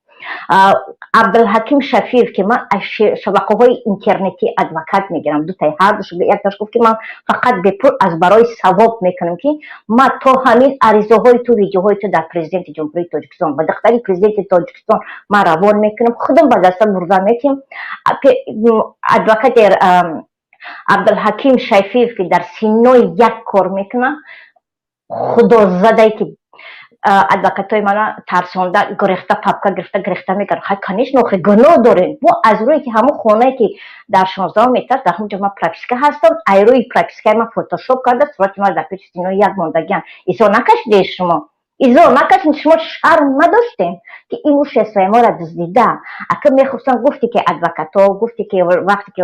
Абдулҳаким Шафиев, ки ман аз шабакаҳои интернетӣ адвокат мегирам, дутаи ҳардуш, якташ гуфт, ки ман фақат бепул аз барои савоб мекунам, ки ман то ҳамин аризаҳои ту, видеоҳои ту дар президенти Ҷумҳурии Тоҷикистон ба дахтари президенти Тоҷикистон ман равон мекунам, худам ба даста бурда метиҳам. Адвокати Абдулҳаким Шафиев, ки дар Синои як кор мекунад, худозадае, ки адвокатҳои мана тарсонда, гурехта, папка гирифта, гирехта мекард. Хай, конечно, охи гуноҳ дорем мо. Аз рӯе ки ҳамон хонае, ки дар 16-ум этаж, дар ҳамон ҷо ман прописка ҳастам, ай рӯи пропискаи ман фотошоп карда, сурати ман дар пеши Синои як мондагиам. Изо накашидед шумо, изо накашид шумо, шарм надоштем, ки имуществои моро дуздида. Ака мехостам, гуфте ки адвокатҳо, гуфте ки вақте ки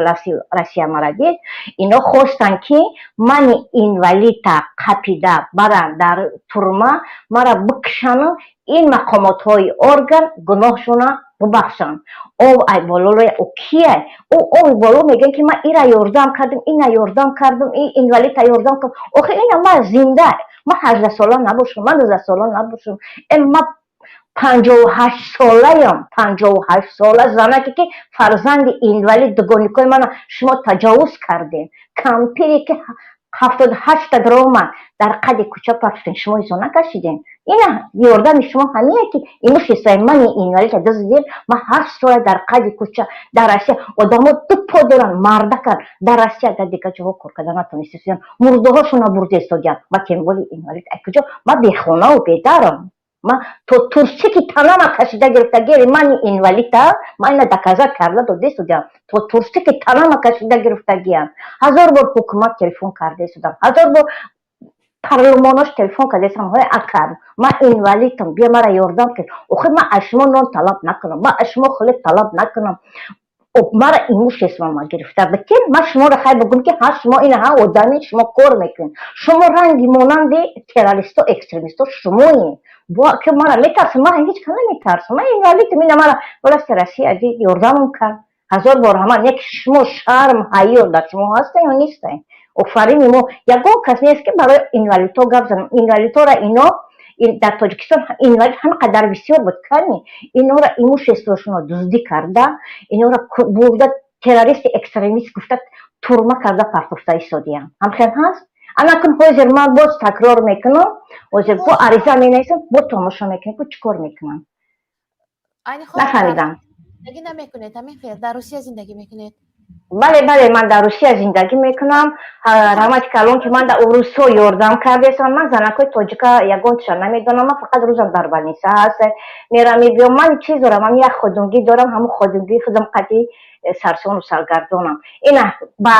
Россия мара дид, ино хостанд, ки мани инвалида қапида баранд, дар турма мара бикшану ин мақомотҳои орган гуноҳшона бубахшанд. Об ай бололо, ӯ кия? Ӯ оби боло мегӯяд, ки ман ира ёрдам кардам, ина ёрдам кардам, ин инвалида ёрдам кардам. Охи ина ман зинда, ман 18-сола набошам, ман 19-сола набошам, ман 58-солаям, 58-сола занаке, ки фарзанди инвалид, дугоникои мана шумо таҷовуз кардем, кампире, ки 78-та даромад, дар қади кӯча партофтем, шумо изо накашидем. Ина ёрдами шумо ҳамие, ки имуществои мани инвалида дуздидем? Ман 8 сола дар қади кӯча. Дар Россия одамо ду по доранд, мардакан, дар Россия, дар дигар ҷоҳо кор карда натонистесиям, мурдаҳошона бурда истодиям. Ма тем более инвалид, ай куҷо? Ман бехонаву бедарам, ман то турсики танама кашида гирифта гери мани инвалида. Ман ина доказать карда дода истодиям, то турсики танама кашида гирифтагиям. Ҳазор бор ҳукумат телефон карда истодам, ҳазор бор парлумонош телефон карда истодам: «Ҳои акар, ман инвалидам, бия мара ёрдам кун». Охир ман аз шумо нон талаб накунам, ман аз шумо хлеб талаб накунам. Мара имущество ма гирифта битен. Ман шуморо хай бигӯм, ки ҳа, шумо ина ҳа одами, шумо кор мекунед, шумо ранги монанди террористо, экстремисто шумоем, ки мара метарсам. Ман ҳеҷ ка наметарсам, ман инвалидам. Ина мара власти Россия ёрдамам кард, ҳазор бор ҳама не. Шумо шарм, ҳаё дар шумо ҳастен ё нестен? Офарини мо ягон кас нест, ки барои инвалидҳо гап занам. Инвалидҳоро ино дар Тоҷикистон инвалид ҳама қадар бисёр буд, ками инора имуществошонро дуздӣ карда, инора бурда, террористи, экстремист гуфта, турма карда партофта истодиям. Ҳамхел ҳаст. Анакун ҳозир ман боз такрор мекунам, ҳозир бо ариза менависам, бо тамошо мекунем, чӣ кор мекунам. Нафаҳмидам. Зиндагӣ намекунед, ҳамин хел дар Русия зиндагӣ мекунед? Бале, ман дар Русия зиндагӣ мекунам. Раҳмати калон, ки ман дар урусҳо ёрдам кардесам. Ман занакҳои тоҷика ягонтиша намедонам, ман фақат рӯзам дар больница ҳаст, мерам, мебиём. Ман чиз дорам, ман як ходунгӣ дорам, ҳамун ходунгии худам қади сарсону саргардонам. Ина ба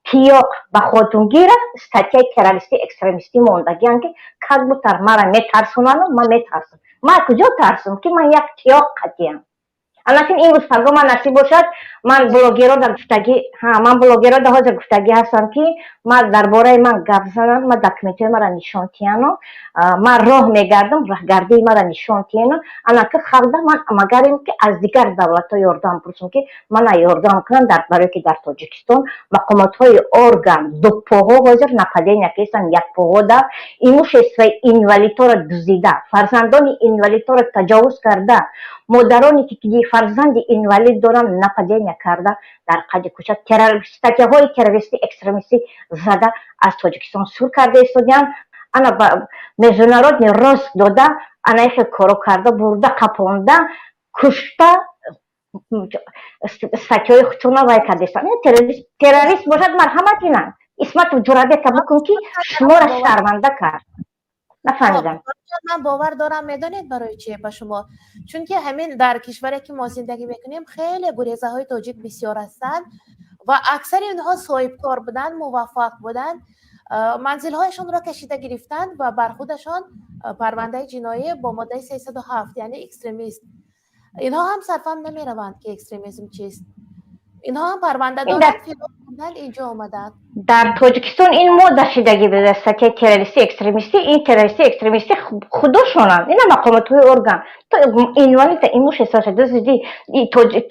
тиёқ, ба ходунгира статьяи террористӣ, экстремистӣ мондагиам, ки как будто мара метарсонану ман метарсам. Ман куҷо тарсам, ки ман як тиёқ қатиям? Аллакин имрӯз паго ман насиб бошад, ман блогерода гуфтагӣ, ҳа, ман блогерода ҳозир гуфтагӣ ҳастам, ки ман дар бораи ман гап занам, ман документҳои мара нишон тиҳану ман роҳ мегардам, роҳгардии мара нишон тиҳану анаки халда ман магарем, ки аз дигар давлатҳо ёрдам пурсам, ки мана ёрдам кунам, барое ки дар Тоҷикистон мақомотҳои орган дупоҳо ҳозир нападения кестан, якпоҳода имуществои инвалидҳоро дуздида, фарзандони инвалидҳоро таҷовуз карда, модароне ки фарзанди инвалид доранд, нападения карда, дар қади кӯча статьяҳои террористӣ, экстремистӣ зада, аз Тоҷикистон сур карда истодианд. Ана ба международный розыск дода, ана ихел коро карда, бурда, қапонда, кушта, статьяҳои худшона вай карда истанд. Террорист бошад, марҳамат, ина Исматов Ҷурабека бикун, ки шуморо шарманда кард. Нафаҳмидам. Ман бовар дорам, медонед барои чи ба шумо? Чунки ҳамин дар кишваре ки мо зиндагӣ мекунем, хеле гурезаҳои тоҷик бисёр ҳастанд ва аксари инҳо соҳибкор буданд, муваффақ буданд, манзилҳояшонро кашида гирифтанд ва бар худашон парвандаи ҷиноӣ бо моддаи 307, яъне экстремист. Инҳо ҳам сарфаҳм намераванд, ки экстремизм чист. Инҳо ҳам парванда доранд, фирор карданд, инҷо омаданд. Дар Тоҷикистон ин модда шидагӣ буда, статьяи террористӣ, экстремистӣ. Ин террористӣ, экстремистӣ худошонанд, ина мақомотҳои орган инвалида имуществоша дуздиди.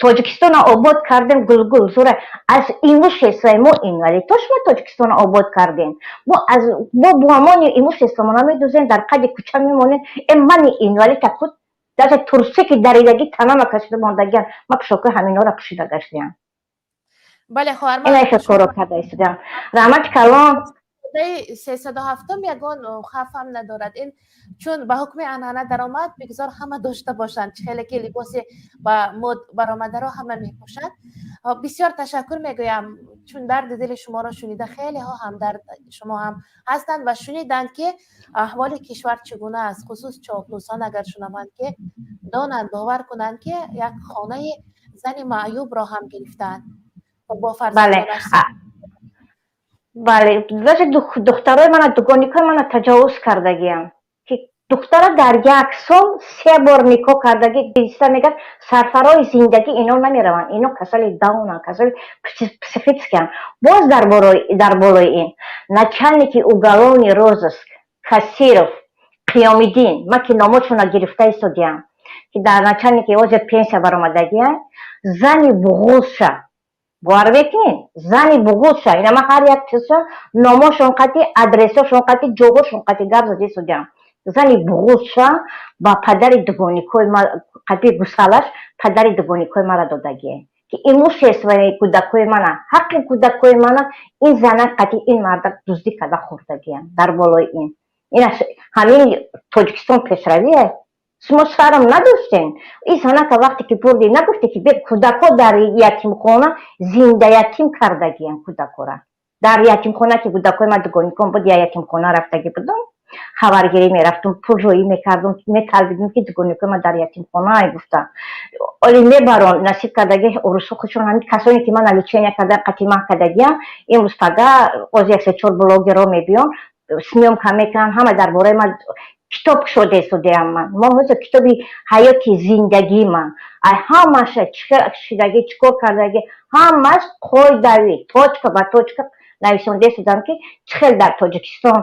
Тоҷикистона обод кардем, гулгул зура аз имуществои мо, инвалидҳо, шумо Тоҷикистона обод кардем. Бо аз бо ҳамони имуществомо намедузем, дар қади кӯча мемонем. Э, мани инвалида худ даже турсе ки даридагӣ танама кашида мондагиам, ма пӯшокҳои ҳаминҳоро пӯшида гаштиам. Бале, хоҳар. Ина ихел коро карда истодиам. Раҳмати калон. Моддаи 307-ум ягон хавфам надорад. Ин чун ба ҳукми анъана даромад, бигзор ҳама дошта бошанд, чӣ хеле ки либоси ба мод баромадаро ҳама мепӯшанд. Бисёр ташаккур мегӯям, чун дарди дили шуморо шунида, хелеҳо ҳамдард шумо ҳам ҳастанд ва шуниданд, ки аҳволи кишвар чӣ гуна аст. Хусус чоплусон агар шунаванд, ки донанд, бовар кунанд, ки як хонаи зани маъюбро ҳам гирифтаанд бо фарзандонаш. Бале, даже духтарои мана, дугоникҳои мана таҷовуз кардагиам, ки духтара дар як сол се бор никоҳ кардагӣ. Диста мегӯяд, сарфарои зиндагӣ ино намераванд, ино касали даунанд, касали психическиянд. Боз дар болои ин начальники уголовный розыск Касиров Қиёмиддин, ман ки номошона гирифта истодиям, ки дар начальники ҳозир пенсия баромадагиам, зани буғулша, бовар мекунед, зани буғулша. Ина ман ҳар як чизша номошон қати, адресошон қати, ҷоҳошон қати гап зада истодиам. Зани буғулша ба падари дугоникҳои қати гусалаш падари дугоникҳои мара додагие, ки имуществои кӯдакҳои мана, ҳаққи кӯдакҳои мана ин занак қати ин мардак дуздӣ карда хӯрдагиям. Дар болои ин ина ҳамин Тоҷикистон пешравие? Шумо шарм надоштен? Ин занака вақте ки бурдӣ, нагуфте, ки кӯдакҳо дар ятимхона, зинда ятим кардагиям кӯдакҳора дар ятимхона, ки кӯдакҳои ман дугоникон буд, я ятимхона рафтагӣ будум, хабаргирӣ мерафтум, пулҷоӣ мекардум, металбидум, ки дугоникҳои ман дар ятимхона гуфта. Оли мебарон, насиб кардаги урусҳо худшон, ҳамин касоне ки мана лечения кардан, қати ман кардагиям. Имрӯз пага оз як се чор блогерро мебиён, съёмка мекунанд, ҳама дар бораи ман. Китоб кушода истодеам ман. Мо ҳозир китоби ҳаёти зиндагии ман. Ай ҳамаша чӣ хел шидагӣ, чӣ кор кардагӣ, ҳамаш қоидави, точка ба точка нависонда истодам, ки чӣ хел дар Тоҷикистон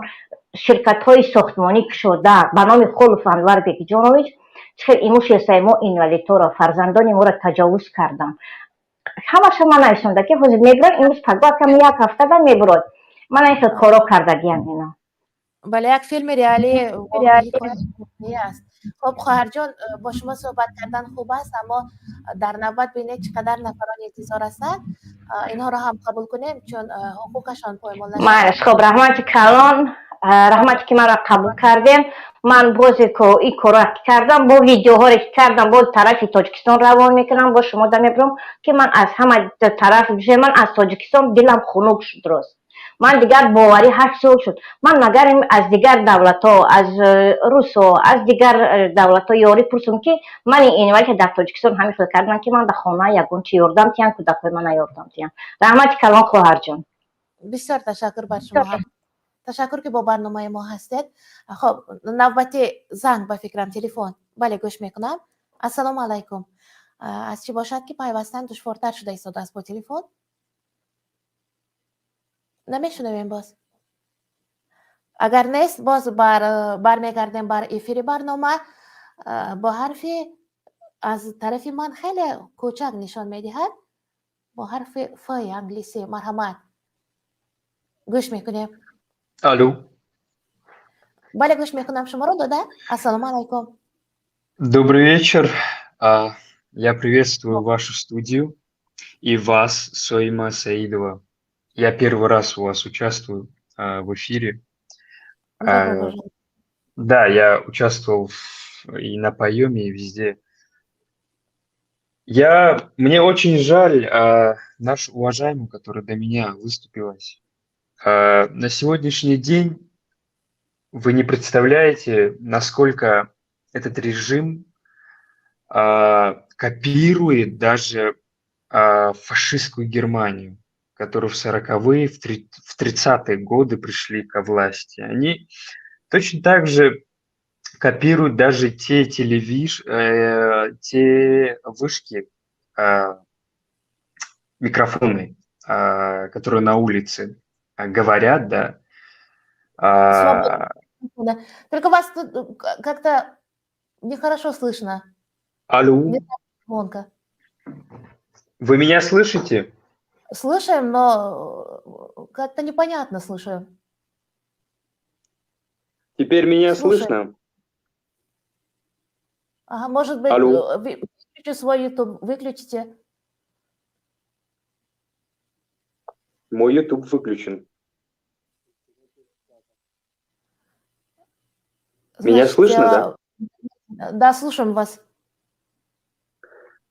ширкатҳои сохтмонӣ кушода ба номи Холов Анвар Бекиҷонович чӣ хел имуществои мо, инвалидҳоро, фарзандони моро таҷовуз карданд. Ҳамаша ман нависонда, ки ҳозир мебурам, имрӯз пагоҳ кам як ҳафтада мебурод. Ман ин хел коро кардагиам ино. Бале, як филми реалӣ воқеӣ аст. Хуб, хоҳарҷон, бо шумо суҳбат кардан хуб аст, аммо дар навбат бинед, чӣ қадар нафарон интизор ҳастанд. Инҳоро ҳам қабул кунем, чун ҳуқуқашон поймол нашавад. Майлаш, хуб, раҳмати калон, раҳмате ки маро қабул кардем. Ман бозе ко ин корро кардам, бо видеоҳоре ки кардам, бо тарафи Тоҷикистон равон мекунам, бо шумо да мебурам, ки ман аз ҳама тараф, ман аз Тоҷикистон дилам хунук шуд, рост. Ман дигар боварӣ 8 сол шуд. Ман магар аз дигар давлатҳо, аз русо, аз дигар давлатҳо ёрӣ пурсум, ки ман инвалид дар Тоҷикистон ҳамин хел кардам, ки ман дар хона ягон чи ёрдам тиҳам, кӯдакҳои мана ёрдам тиҳам. Раҳмати калон, хоҳарҷон. Бисёр ташаккур бар шумо ҳам. Ташаккур, ки бо барномаи мо ҳастед. Хуб, навбати занг, ба фикрам, телефон. Бале, гӯш мекунам. Ассалому алайкум. Аз чӣ бошад, ки пайвастан душвортар шуда истодааст бо телефон? Намешунавем боз. Агар нест, боз бармегардем бар эфири барнома. Бо ҳарфи аз тарафи ман хеле кӯчак нишон медиҳад. Бо ҳарфи Ф англисӣ, марҳамат. Гӯш мекунем. Алло. Бале, гӯш мекунам шуморо, дода. Ассалому алайкум. Добрый вечер. Я приветствую вашу студию и вас, Соима Саидова. Я первый раз у вас участвую в эфире. Добро пожаловать. Да, я участвовал и на поеме, и везде. Мне очень жаль нашу уважаемую, которая до меня выступилась. На сегодняшний день вы не представляете, насколько этот режим копирует даже фашистскую Германию, которые в 40-е, в 30-е годы пришли ко власти. Они точно так же копируют даже те вышки, микрофоны, которые на улице говорят, да. Свободно. Только вас тут как-то нехорошо слышно. Алло. Не так звонко. Вы меня слышите? Слышим, но как-то непонятно слышим. Теперь меня Слушаем. Слышно? Ага, может быть, Алло. Выключите свой YouTube, выключите. Мой YouTube выключен. Меня Значит, слышно, да? Да, слушаем вас.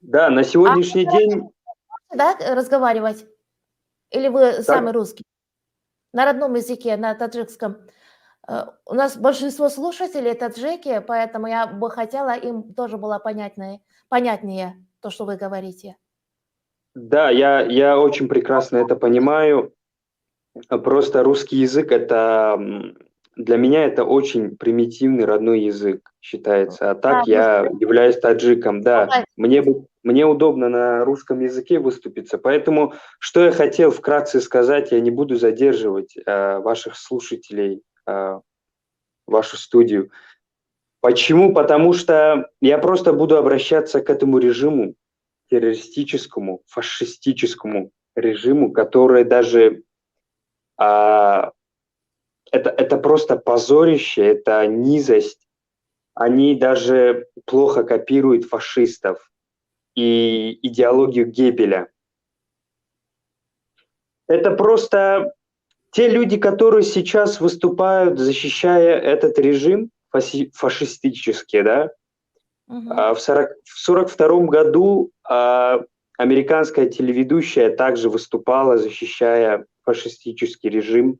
Да, на сегодняшний день... Да, разговаривать? Или вы Так. сами русский? На родном языке, на таджикском. У нас большинство слушателей таджики, поэтому я бы хотела, им тоже было понятнее то, что вы говорите. Да, я очень прекрасно это понимаю. Просто русский язык это для меня это очень примитивный родной язык считается. А так Да, я просто- являюсь таджиком, да. Давай. Мне удобно на русском языке выступиться. Поэтому, что я хотел вкратце сказать, я не буду задерживать ваших слушателей, вашу студию. Почему? Потому что я просто буду обращаться к этому режиму, террористическому, фашистическому режиму, который даже... это просто позорище, это низость. Они даже плохо копируют фашистов и идеологию Геббеля. Это просто те люди, которые сейчас выступают, защищая этот режим фашистический, да, в 42 году американская телеведущая также выступала, защищая фашистический режим.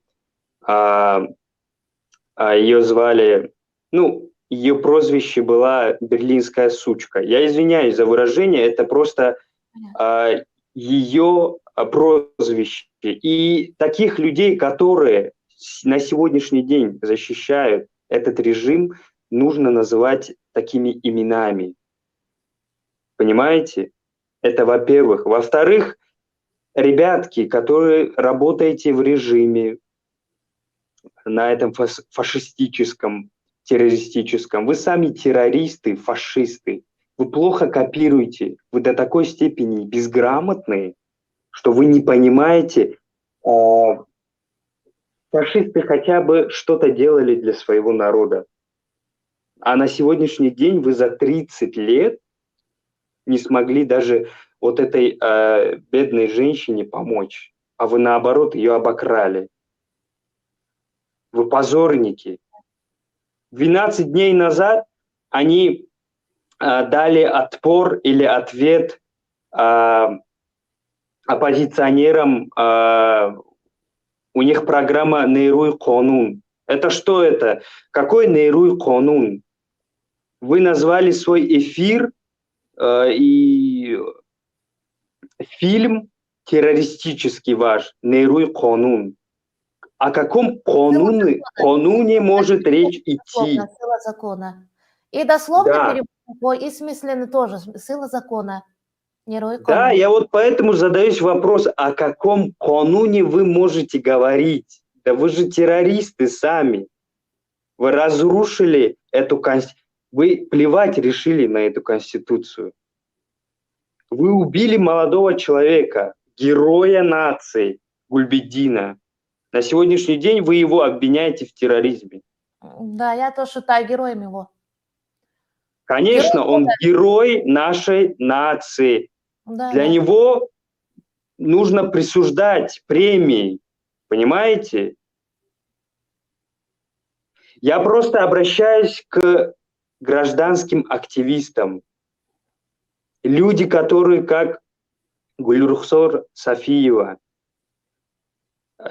Ее звали, ну, ее прозвище была «Берлинская сучка». Я извиняюсь за выражение, это просто ее прозвище. И таких людей, которые на сегодняшний день защищают этот режим, нужно называть такими именами. Понимаете? Это во-первых. Во-вторых, ребятки, которые работаете в режиме, на этом фашистическом, террористическом, вы сами террористы, фашисты. Вы плохо копируете, вы до такой степени безграмотные, что вы не понимаете, фашисты хотя бы что-то делали для своего народа. А на сегодняшний день вы за 30 лет не смогли даже вот этой бедной женщине помочь, а вы наоборот ее обокрали. Вы позорники. 12 дней назад они дали отпор или ответ оппозиционерам. У них программа «Нейруй Конун». Это что это? Какой «Нейруй Конун»? Вы назвали свой эфир и фильм террористический ваш «Нейруй Конун». О каком конуне может речь идти? Сила закона. И дословно, да. Перевод, и смысленно тоже. Сила закона. Да, я вот поэтому задаюсь вопрос, о каком кануне вы можете говорить? Да вы же террористы сами. Вы разрушили эту конституцию. Вы плевать решили на эту конституцию. Вы убили молодого человека, героя нации Гульбеддина. На сегодняшний день вы его обвиняете в терроризме. Да, я тоже считаю героем его. Конечно, герой, он герой нашей нации. Да, Для да. него нужно присуждать премии, понимаете? Я просто обращаюсь к гражданским активистам. Люди, которые как Гульрухсор Сафиева,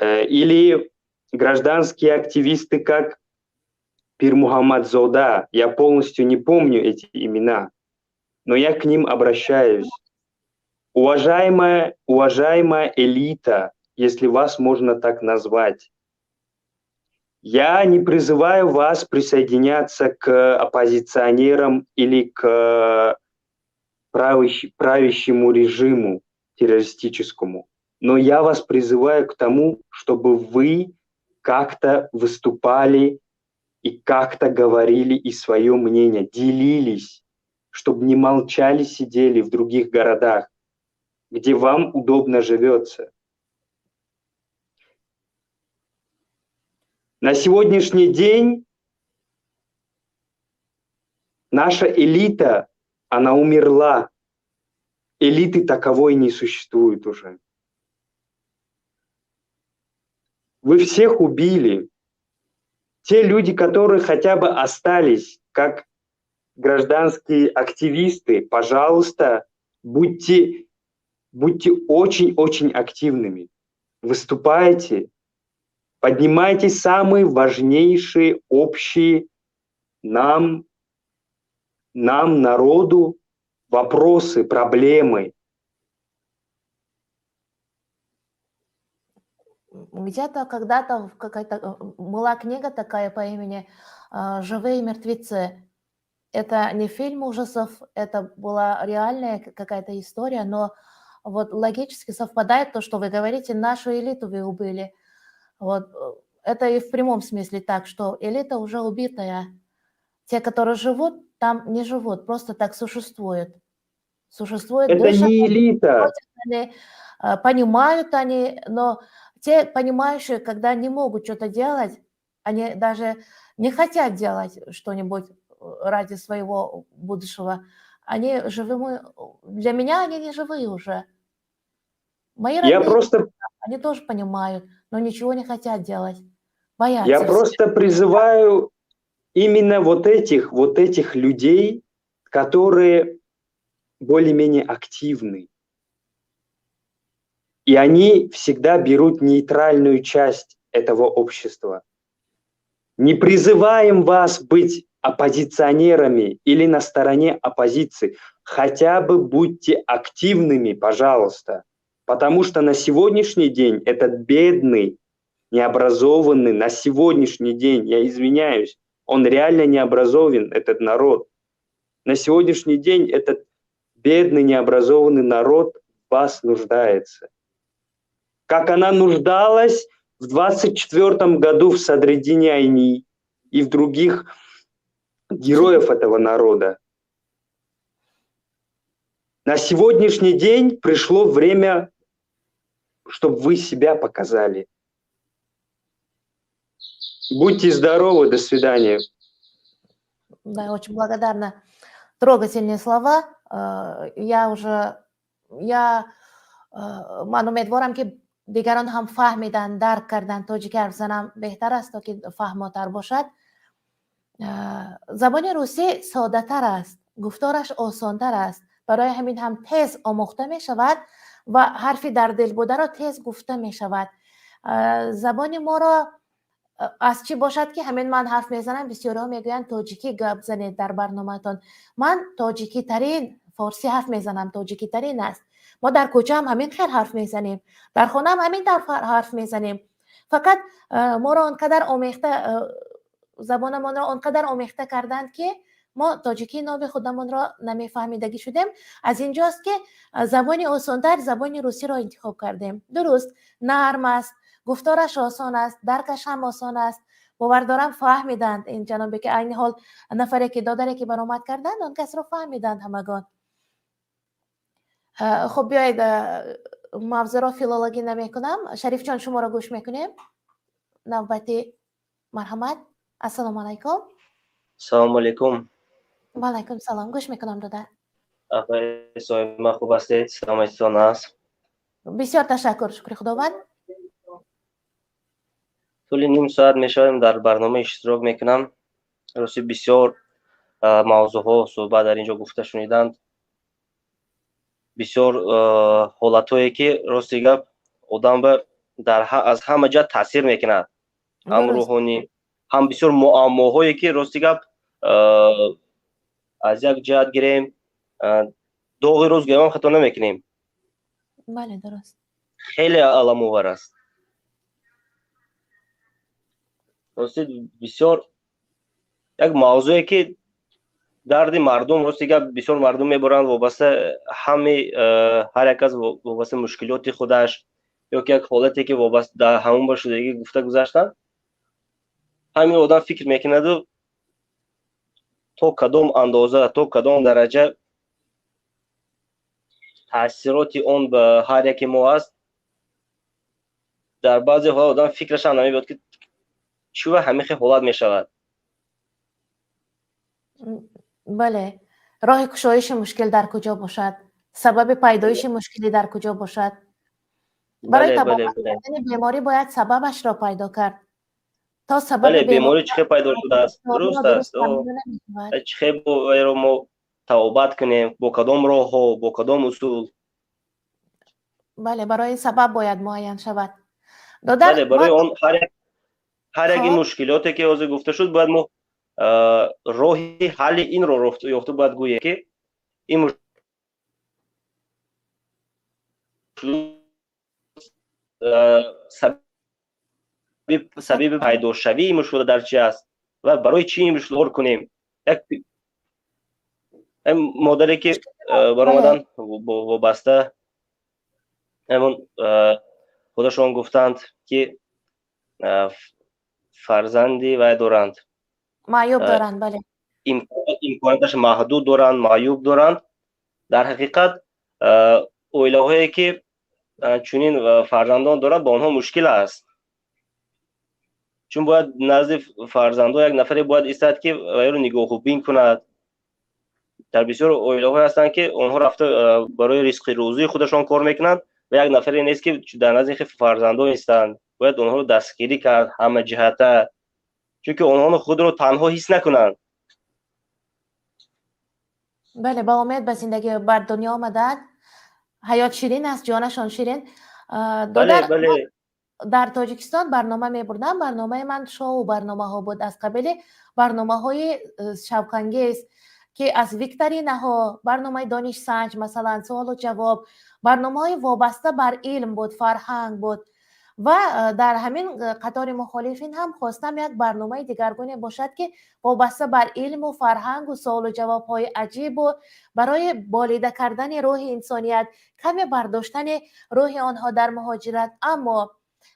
или гражданские активисты, как Пирмухаммадзода. Я полностью не помню эти имена, но я к ним обращаюсь. Уважаемая, уважаемая элита, если вас можно так назвать, я не призываю вас присоединяться к оппозиционерам или к правящему режиму террористическому, но я вас призываю к тому, чтобы вы как-то выступали и как-то говорили и свое мнение, делились, чтобы не молчали, сидели в других городах, где вам удобно живется. На сегодняшний день наша элита, она умерла. Элиты таковой не существует уже. Вы всех убили. Те люди, которые хотя бы остались как гражданские активисты, пожалуйста, будьте очень-очень активными. Выступайте, поднимайте самые важнейшие общие нам, народу, вопросы, проблемы. Где-то когда-то какая-то была книга такая по имени «Живые мертвецы». Это не фильм ужасов, это была реальная какая-то история, но вот логически совпадает то, что вы говорите, нашу элиту вы убили. Вот. Это и в прямом смысле так, что элита уже убитая. Те, которые живут, там не живут, просто так существуют. Существует. Это дышат, не элита. Они, понимают они, но те понимающие, когда не могут что-то делать, они даже не хотят делать что-нибудь ради своего будущего. Они живые, для меня они не живые уже. Мои родные, они тоже понимают, но ничего не хотят делать. Боятся. Я просто призываю именно вот этих людей, которые более-менее активны. И они всегда берут нейтральную часть этого общества. Не призываем вас быть оппозиционерами или на стороне оппозиции. Хотя бы будьте активными, пожалуйста. Потому что на сегодняшний день этот бедный, необразованный, на сегодняшний день, я извиняюсь, Он реально не образован, этот народ. На сегодняшний день этот бедный, необразованный народ в вас нуждается. Как она нуждалась в 24 году в Садриддине Айни и в других героев этого народа. На сегодняшний день пришло время, чтобы вы себя показали. Будьте здоровы, до свидания. Да, очень благодарна. Трогательные слова. Я уже, я ман умедворам, ки дигарон ҳам фаҳмиданд, дарк карданд. Тоҷикӣ ҳарф занам беҳтар аст, то ки фаҳмотар бошад. Забони русӣ соддатар аст, гуфтораш осонтар аст, барои ҳамин ҳам тез омӯхта мешавад ва ҳарфи дар дил бударо тез гуфта мешавад. Забони моро аз чӣ бошад, ки ҳамин ман ҳарф мезанам, бисёриҳо мегӯянд, тоҷикӣ гап занед дар барномаатон. Ман тоҷикитарин форсӣ ҳарф мезанам, тоҷикитарин аст. Мо дар кӯча ҳам ҳамин хел ҳарф мезанем, дар хона ҳам ҳамин тавр ҳарф мезанем. Фақат моро он қадар омехта, забонамонро он қадар омехта карданд, ки мо тоҷикии ноби худамонро намефаҳмидагӣ шудем. Аз инҷост, ки забони осонтар, забони русиро интихоб кардем. Дуруст, нарм аст, гуфтораш осон аст, даркаш ҳам осон аст. Бовар дорам, фаҳмиданд ин ҷанобе, ки айни ҳол нафаре ки, додаре ки баромад карданд, он касро фаҳмиданд ҳамагон. Хуб, биёед, мавзӯъро филологӣ намекунам. Шарифҷон, шуморо гӯш мекунем. Навбати, марҳамат. Ассалому алайкум. Салому алайкум. Ва алайкум салом. Гӯш мекунам, додар. Апаи Соима, хуб ҳастед? Саломатитон аст? Бисёр ташаккур, шукри Худованд. Тӯли ним соат мешавем, дар барнома иштирок мекунам. Рости, бисёр мавзӯъҳо суҳбат дар ин ҷо гуфта шуниданд, бисёр ҳолатҳое, ки рости гап, одам ба дар аз ҳама ҷиҳат таъсир мекунад, ҳам рӯҳонӣ, ҳам бисёр муаммоҳое, ки рости гап, аз як ҷиҳат гирем, доғи рӯз гӯям, хато намекунем. Бале, дуруст. Хеле аламовар аст, рости, бисёр як мавзӯе, ки дарди мардум, рости гап, бисёр мардум мебаранд, вобаста ҳами ҳар як кас вобаста мушкилоти худаш ё ки як ҳолате, ки вобаста дар ҳамон ба шудагӣ гуфта гузаштанд. Ҳамин одам фикр мекунаду, то кадом андоза, то кадом дараҷа таъсироти он ба ҳар яке мо аст. Дар баъзе ҳолат одам фикрашам намебиёд, ки чӯ ҳамин хел ҳолат мешавад. Бале, роҳи кушоиши мушкил дар куҷо бошад, сабаби пайдоиши мушкилӣ дар куҷо бошад. Барои табобат кардани беморӣ бояд сабабашро пайдо кард. То сабаби беморӣ чӣ хел пайдо шудааст, дуруст аст, чӣ хел боро мо табобат кунем, бо кадом роҳҳо, бо кадом усул. Бале, барои сабаб бояд муайян шавад, додар. Барои он ҳар як ин мушкилоте, ки ҳозир гуфта шуд, бояд мо роҳи ҳалли инро ёфта бояд гӯем, ки ин сабаби пайдошавии мушкилот дар чи аст ва барои чӣ ин мушкилот кунем. Як модаре, ки баромадан, вобаста ҳамон худашон гуфтанд, ки фарзанди вай доранд. Маъюб доранд, бале. Имконияташ маҳдуд доранд, маъюб доранд. Дар ҳақиқат, оилаҳое, ки чунин фарзандон доранд, ба онҳо мушкил аст, чун бояд назди фарзандо як нафаре бояд истад, ки вайро нигоҳубин кунад. Дар бисёр оилаҳое ҳастанд, ки онҳо рафта барои ризқи рӯзии худашон кор мекунанд ва як нафаре нест, ки дар назди фарзандон истанд. Бояд онҳоро дастгирӣ кард ҳама ҷиҳата, чунки онҳо худро танҳо ҳис накунанд. Бале, ба умед ба зиндагӣ бар дунё омадаанд, ҳаёт ширин аст, ҷонашон ширин. Додар, дар Тоҷикистон барнома мебурдам. Барномаи ман шоу барномаҳо буд, аз қабили барномаҳои шавқангез, ки аз викторинаҳо, барномаи донишсанҷ, масалан, суолу ҷавоб, барномаҳои вобаста бар илм буд, фарҳанг буд. Ва дар ҳамин қатори мухолифин ҳам хостам як барномаи дигаргуне бошад, ки вобаста бар илму фарҳангу суолу ҷавобҳои аҷибу барои болида кардани рӯҳи инсоният, каме бардоштани рӯҳи онҳо дар муҳоҷират. Аммо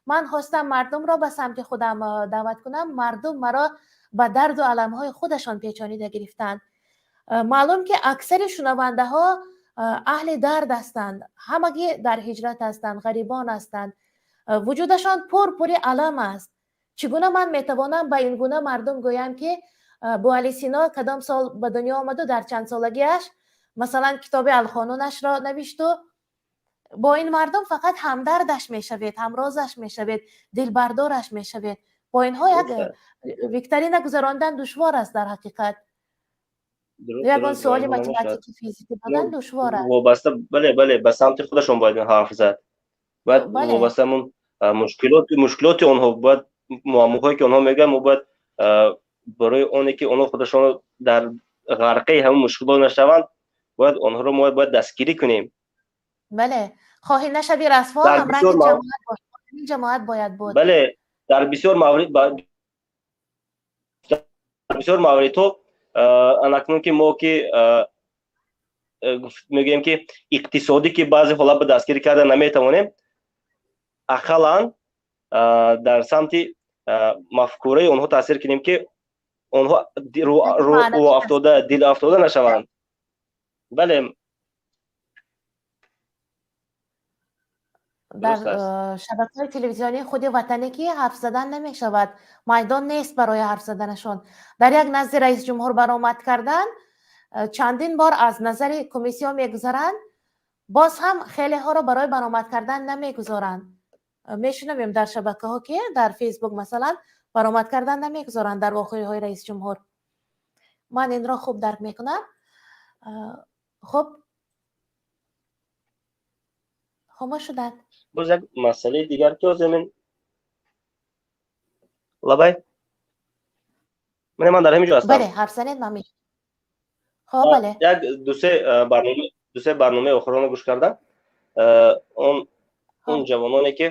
ман хостам мардумро ба самти худам даъват кунам, мардум маро ба дарду аламҳои худашон печонида гирифтанд. Маълум ки аксари шунавандаҳо аҳли дард ҳастанд, ҳамагӣ дар ҳиҷрат ҳастанд, ғарибон ҳастанд, вуҷудашон пур-пури алам аст. Чӣ гуна ман метавонам ба ин гуна мардум гӯям, ки Буали Сино кадом сол ба дунё омаду дар чанд солагиаш масалан китоби Алқонунашро навишту? Бо ин мардум фақат ҳамдардаш мешавед, ҳамрозаш мешавед, дилбардораш мешавед. Бо инҳо як викторина гузарондан душвор аст дар ҳақиқат. Ягон суоли математики, физики додан душвор аст. Вобаста, бале, бале, ба самти худашон бояд ҳарф зад. Бояд вобаста ҳамон мушкилоти онҳо, бояд муаммоҳое ки онҳо мегӯянд, мо бояд барои оне ки онҳо худашон дар ғарқаи ҳамон мушкилот нашаванд, бояд онҳоро мо бояд дастгирӣ кунем. Бале, хоҳӣ нашави расво, ҳамранги ҷамоат бош, ҷамоат бояд буд. Бале, дар бисёр маврид, дар бисёр мавридҳо анакнун ки мо ки мегӯем ки иқтисодӣ ки баъзе ҳолат ба дастгирӣ карда наметавонем, ақаллан дар самти мафкураи онҳо таъсир кунем, ки онҳо рӯ афтода, дил афтода нашаванд. Бале. Дар шабакаҳои телевизионии худи ватанӣ ки ҳарф задан намешавад, майдон нест барои ҳарф заданашон. Дар як назди раисҷумҳур баромад кардан, чандин бор аз назари комиссиё мегузаранд, боз ҳам хелеҳоро барои баромад кардан намегузоранд. Мешунавем дар шабакаҳо, ки дар Фейсбук масалан баромад кардан намегузоранд дар вохӯриҳои раисҷумҳур. Ман инро хуб дарк мекунам. Хуб, хомӯш шуданд. Боз як масъалаи дигар ки ҳозир мен лабай, ман дар ҳамин ҷо ҳастам. Бале, ҳарф занед, ман хоб, бале. Як дусе барнома, дусе барномаи охиронро гӯш кардам. Он ҷавононе ки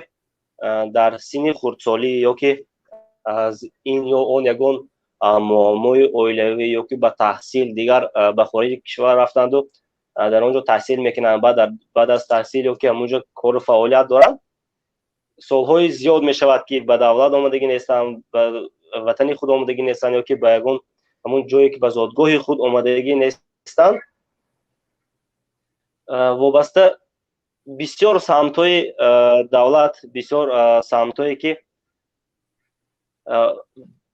дар синни хурдсолӣ ё ки аз ин ё он ягон муаммои оилавӣ ё ки ба таҳсил дигар ба хориҷи кишвар рафтанду дар он ҷо таҳсил мекунанд, баъд аз таҳсил ё ки ҳамон ҷо кору фаъолият доранд, солҳои зиёд мешавад ки ба давлат омадагӣ нестанд, ба ватани худ омадагӣ нестанд ё ки ба ягон ҳамон ҷое ки ба зодгоҳи худ омадагӣ нестанд. Вобаста бисёр самтҳои давлат, бисёр самтҳое ки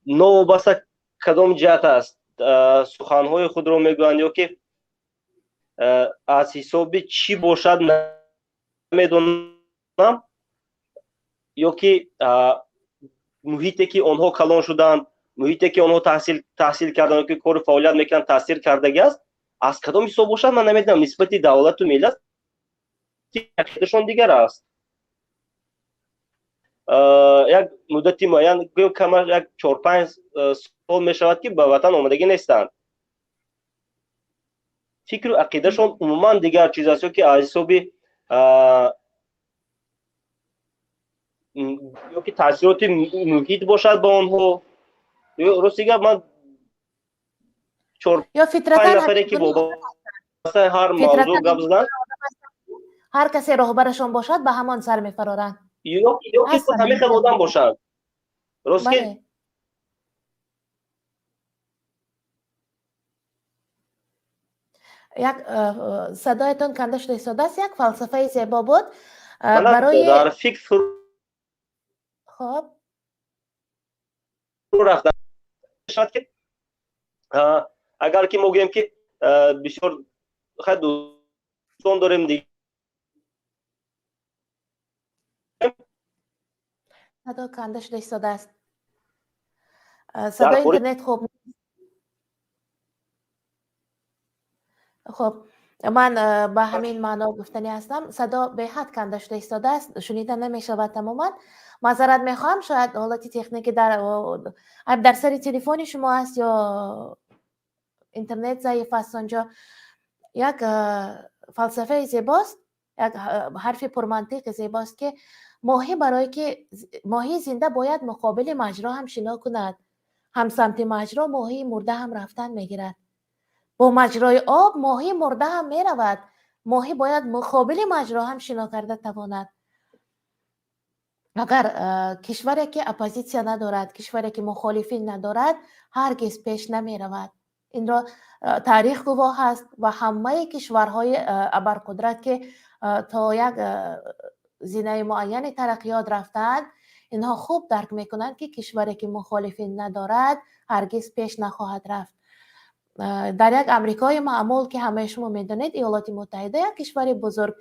новобаста кадом ҷиҳат аст, суханҳои худро мегӯянд ё ки аз ҳисоби чӣ бошад, намедонам, ё ки муҳите ки онҳо калон шуданд, муҳите ки онҳо таҳсил карданд ё ки кору фаъолият мекунанд, таъсир кардагӣ аст, аз кадом ҳисоб бошад, ман намедонам, нисбати давлату миллат ақидашон дигар аст. Як муддати муайян, гӯем камаш як 4-5 сол мешавад ки ба ватан омадагӣ нестанд, фикру ақидашон умуман дигар чиз аст, ё ки аз ҳисоби ё ки таъсироти муҳит бошад ба онҳо. Рости гап, ман чор панҷ нафаре ки вобаста ҳар мавзӯъ гап заданд, ҳар касе роҳбарашон бошад, ба ҳамон сар мефароранд. Ё ки худ ҳамин хел одам бошанд, рост ки. Як садоятон канда шуда истодааст. Як фалсафаи зебо буд барои дар фикр хоб рафта ки агар ки мо гӯем ки бисёр хай дӯстон дорем. Садо канда шуда истодааст, садои интернет хуб. Хуб, ман ба ҳамин маъно гуфтанӣ ҳастам. Садо беҳад канда шуда истодааст, шунида намешавад тамоман. Маъзарат мехоҳам, шояд ҳолати техникӣ дар сари телефони шумо аст ё интернет заиф аст онҷо. Як фалсафаи зебост. Як ҳарфи пурмантиқи зебост, ки моҳӣ барое ки моҳии зинда бояд муқобили маҷро ҳам шино кунад, ҳам самти маҷро моҳии мурда ҳам рафтан мегирад. Бо маҷрои об моҳии мурда ҳам меравад. Моҳӣ бояд муқобили маҷро ҳам шино карда тавонад. Агар кишваре ки оппозитсия надорад, кишваре ки мухолифин надорад, ҳаргиз пеш намеравад. Инро таърих гувоҳ аст ва ҳамаи кишварҳои абарқудрат, ки то як зинаи муайяни тараққиёт рафтаанд, инҳо хуб дарк мекунанд, ки кишваре ки мухолифин надорад, ҳаргиз пеш нахоҳад рафт. Дар як Амрикои маъмул, ки ҳамаи шумо медонед, Иёлоти Муттаҳида як кишвари бузург,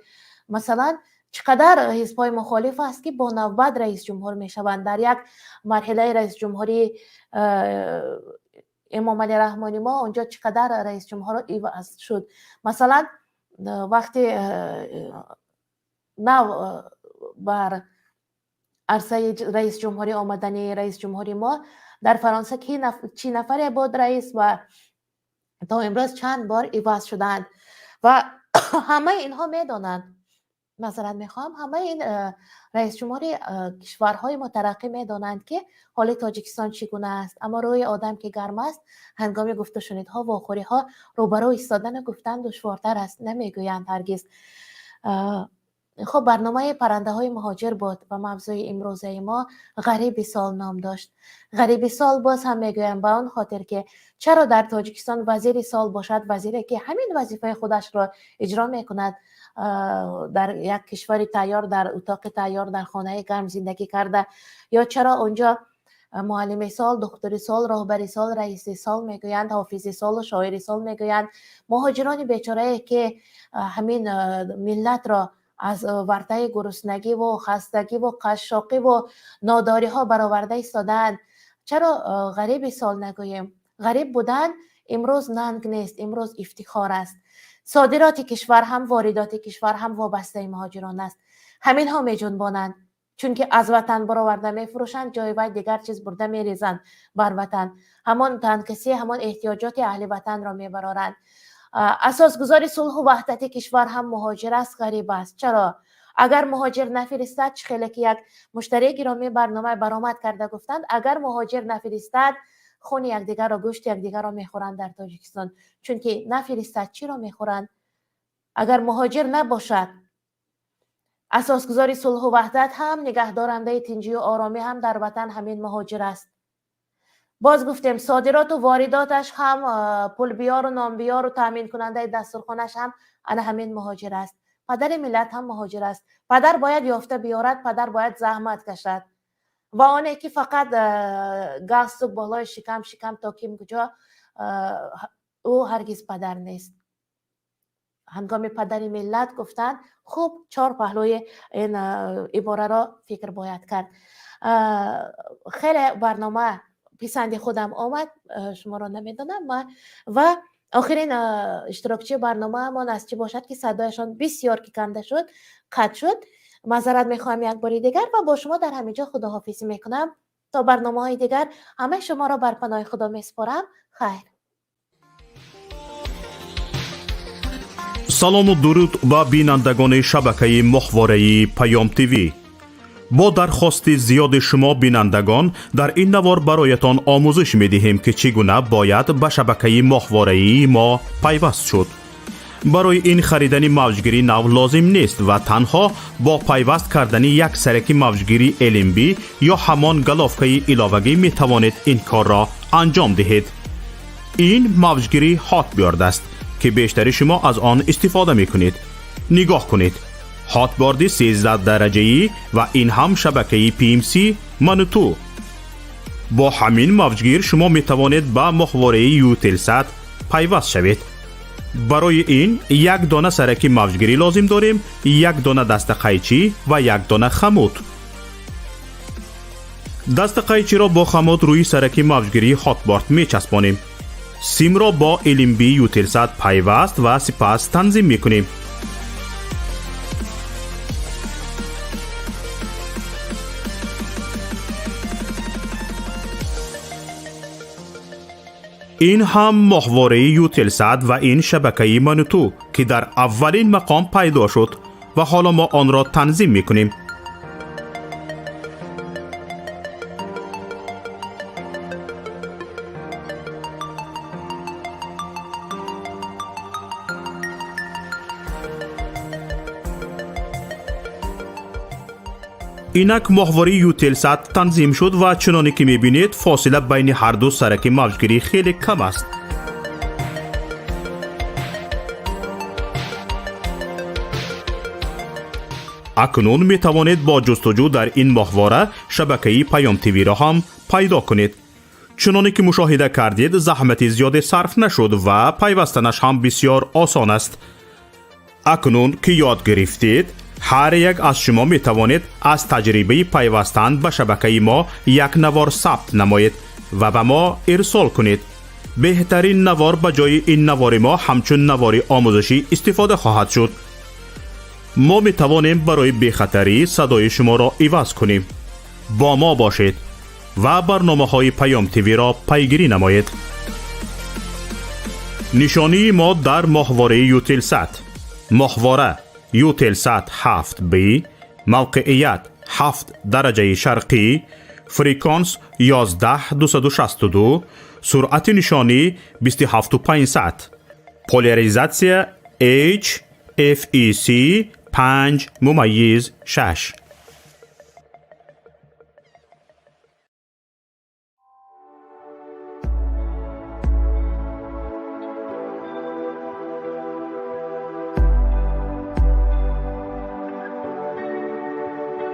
масалан, чӣ қадар ҳизбҳои мухолиф аст, ки бо навбат раисҷумҳур мешаванд. Дар як марҳилаи раисҷумҳурии Эмомалӣ Раҳмони мо онҷо чӣ қадар раисҷумҳурро иваз шуд. Масалан, вақте нав бар арсаи раисҷумҳурӣ омадани раисҷумҳури мо дар Фаронса чӣ нафаре буд раис ва то имрӯз чанд бор иваз шудаанд. Ва ҳамаи инҳо медонанд, маъзарат мехоҳам, ҳамаи ин раисҷумҳури кишварҳои мутараққӣ медонанд, ки ҳоли Тоҷикистон чӣ гуна аст. Аммо рӯи одам ки гарм аст, ҳангоми гуфтушунидҳо, вохӯриҳо рӯбарӯ истодану гуфтан душвортар аст, намегӯянд ҳаргиз. Хуб, барномаи паррандаҳои муҳоҷир буд ва мавзӯи имрӯзаи мо ғариби сол ном дошт. Ғариби сол боз ҳам мегӯям ба он хотир, ки чаро дар Тоҷикистон вазири сол бошад, вазире ки ҳамин вазифаи худашро иҷро мекунад, дар як кишвари тайёр, дар утоқи тайёр, дар хонаи гарм зиндагӣ карда, ё чаро онҷо муаллими сол, духтури сол, роҳбари сол, раиси сол мегӯянд, ҳофизи солу шоири сол мегӯянд. Муҳоҷирони бечорае, ки ҳамин миллатро аз вартаи гуруснагиву хастагиву қашшоқиву нодориҳо бароварда истодаанд, чаро ғариби сол нагӯем? Ғариб будан имрӯз нанг нест, имрӯз ифтихор аст. Содироти кишвар ҳам, воридоти кишвар ҳам вобастаи муҳоҷирон аст. Ҳаминҳо меҷунбонанд, чунки аз ватан бароварда мефурӯшанд, ҷои вай дигар чиз бурда мерезанд бар ватан, ҳамон танқисӣ, ҳамон эҳтиёҷоти аҳли ватанро мебароранд. Асосгузори сулҳу ваҳдати кишвар ҳам муҳоҷир аст, ғариб аст. Чаро? Агар муҳоҷир нафиристад, чӣ хеле ки як муштарии гиромии барнома баромад карда гуфтанд, агар муҳоҷир нафиристад, хуни якдигарро, гӯшти якдигарро мехӯранд дар Тоҷикистон. Чунки нафиристад, чиро мехӯранд? Агар муҳоҷир набошад, асосгузори сулҳу ваҳдат ҳам, нигаҳдорандаи тинҷию оромӣ ҳам дар ватан ҳамин муҳоҷир аст. Боз гуфтем, содироту воридоташ ҳам, пулбиёру нонбиёру таъминкунандаи дастурхонаш ҳам ана ҳамин муҳоҷир аст. Падари миллат ҳам муҳоҷир аст. Падар бояд ёфта биёрад, падар бояд заҳмат кашад. Ва оне ки фақат галстук болои шикам, шикам то ким куҷо, ӯ ҳаргиз падар нест. Ҳангоми падари миллат гуфтанд, хуб чор паҳлӯи ин ибораро фикр бояд кард. Хеле барнома писанди худам омад, шуморо намедонам. Ва охирин иштирокчии барномаамон аз чӣ бошад, ки садояшон бисёр ки канда шуд, қатъ шуд. Маъзарат мехоҳам як бори дигар ва бо шумо дар ҳамин ҷо худоҳофизӣ мекунам. То барномаҳои дигар ҳамаи шуморо бар паноҳи Худо месупорам. Хайр. Салому дуруд ба бинандагони шабакаи моҳвораи Паём ТВ. Бо дархости зиёди шумо бинандагон дар ин навор бароятон омӯзиш медиҳем, ки чӣ гуна бояд ба шабакаи моҳвораии мо пайваст шуд. Барои ин харидани мавҷгири нав лозим нест ва танҳо бо пайваст кардани як сараки мавҷгири LNB ё ҳамон головкаи иловагӣ метавонед ин корро анҷом диҳед. Ин мавҷгири Hotbird аст, ки бештари шумо аз он истифода мекунед. Нигоҳ кунед, Hotbird 13 дараҷаӣ ва ин ҳам шабакаи PMC Мануту. Бо ҳамин мавҷгир шумо метавонед ба моҳвораи Eutelsat пайваст шавед. Барои ин як дона сараки мавҷгирӣ лозим дорем, як дона дастақайчӣ ва як дона хамут. Дастақайчиро бо хамут рӯи сараки мавҷгирии Hotbird мечаспонем. Симро бо LNB Eutelsat пайваст ва сипас танзим мекунем. Ин ҳам моҳвораи Eutelsat ва ин шабакаи Мануту, ки дар аввалин мақом пайдо шуд. Ва ҳоло мо онро танзим мекунем. Инак моҳвораи Ютелсат танзим шуд ва чуноне ки мебинед, фосила байни ҳарду сараки мавҷгирӣ хеле кам аст. Акнун метавонед бо ҷустуҷӯ дар ин моҳвора шабакаи Паём ТВ-ро ҳам пайдо кунед. Чуноне ки мушоҳида кардед, заҳмати зиёде сарф нашуд ва пайвастанаш ҳам бисёр осон аст. Акнун ки ёд гирифтед, ҳар як аз шумо метавонед аз таҷрибаи пайвастан ба шабакаи мо як навор сабт намоед ва ба мо ирсол кунед. Беҳтарин навор ба ҷои ин навори мо ҳамчун навори омӯзишӣ истифода хоҳад шуд. Мо метавонем барои бехатарӣ садои шуморо иваз кунем. Бо мо бошед ва барномаҳои Паём ТВ-ро пайгирӣ намоед. Нишонии мо дар моҳвораи Ютелсат: моҳвора Ютелсат 7Б, мавқеият 7 дараҷаи шарқӣ, фреквенс 11262, суръати нишонӣ 27500, поляризатсия H FEC 5.6.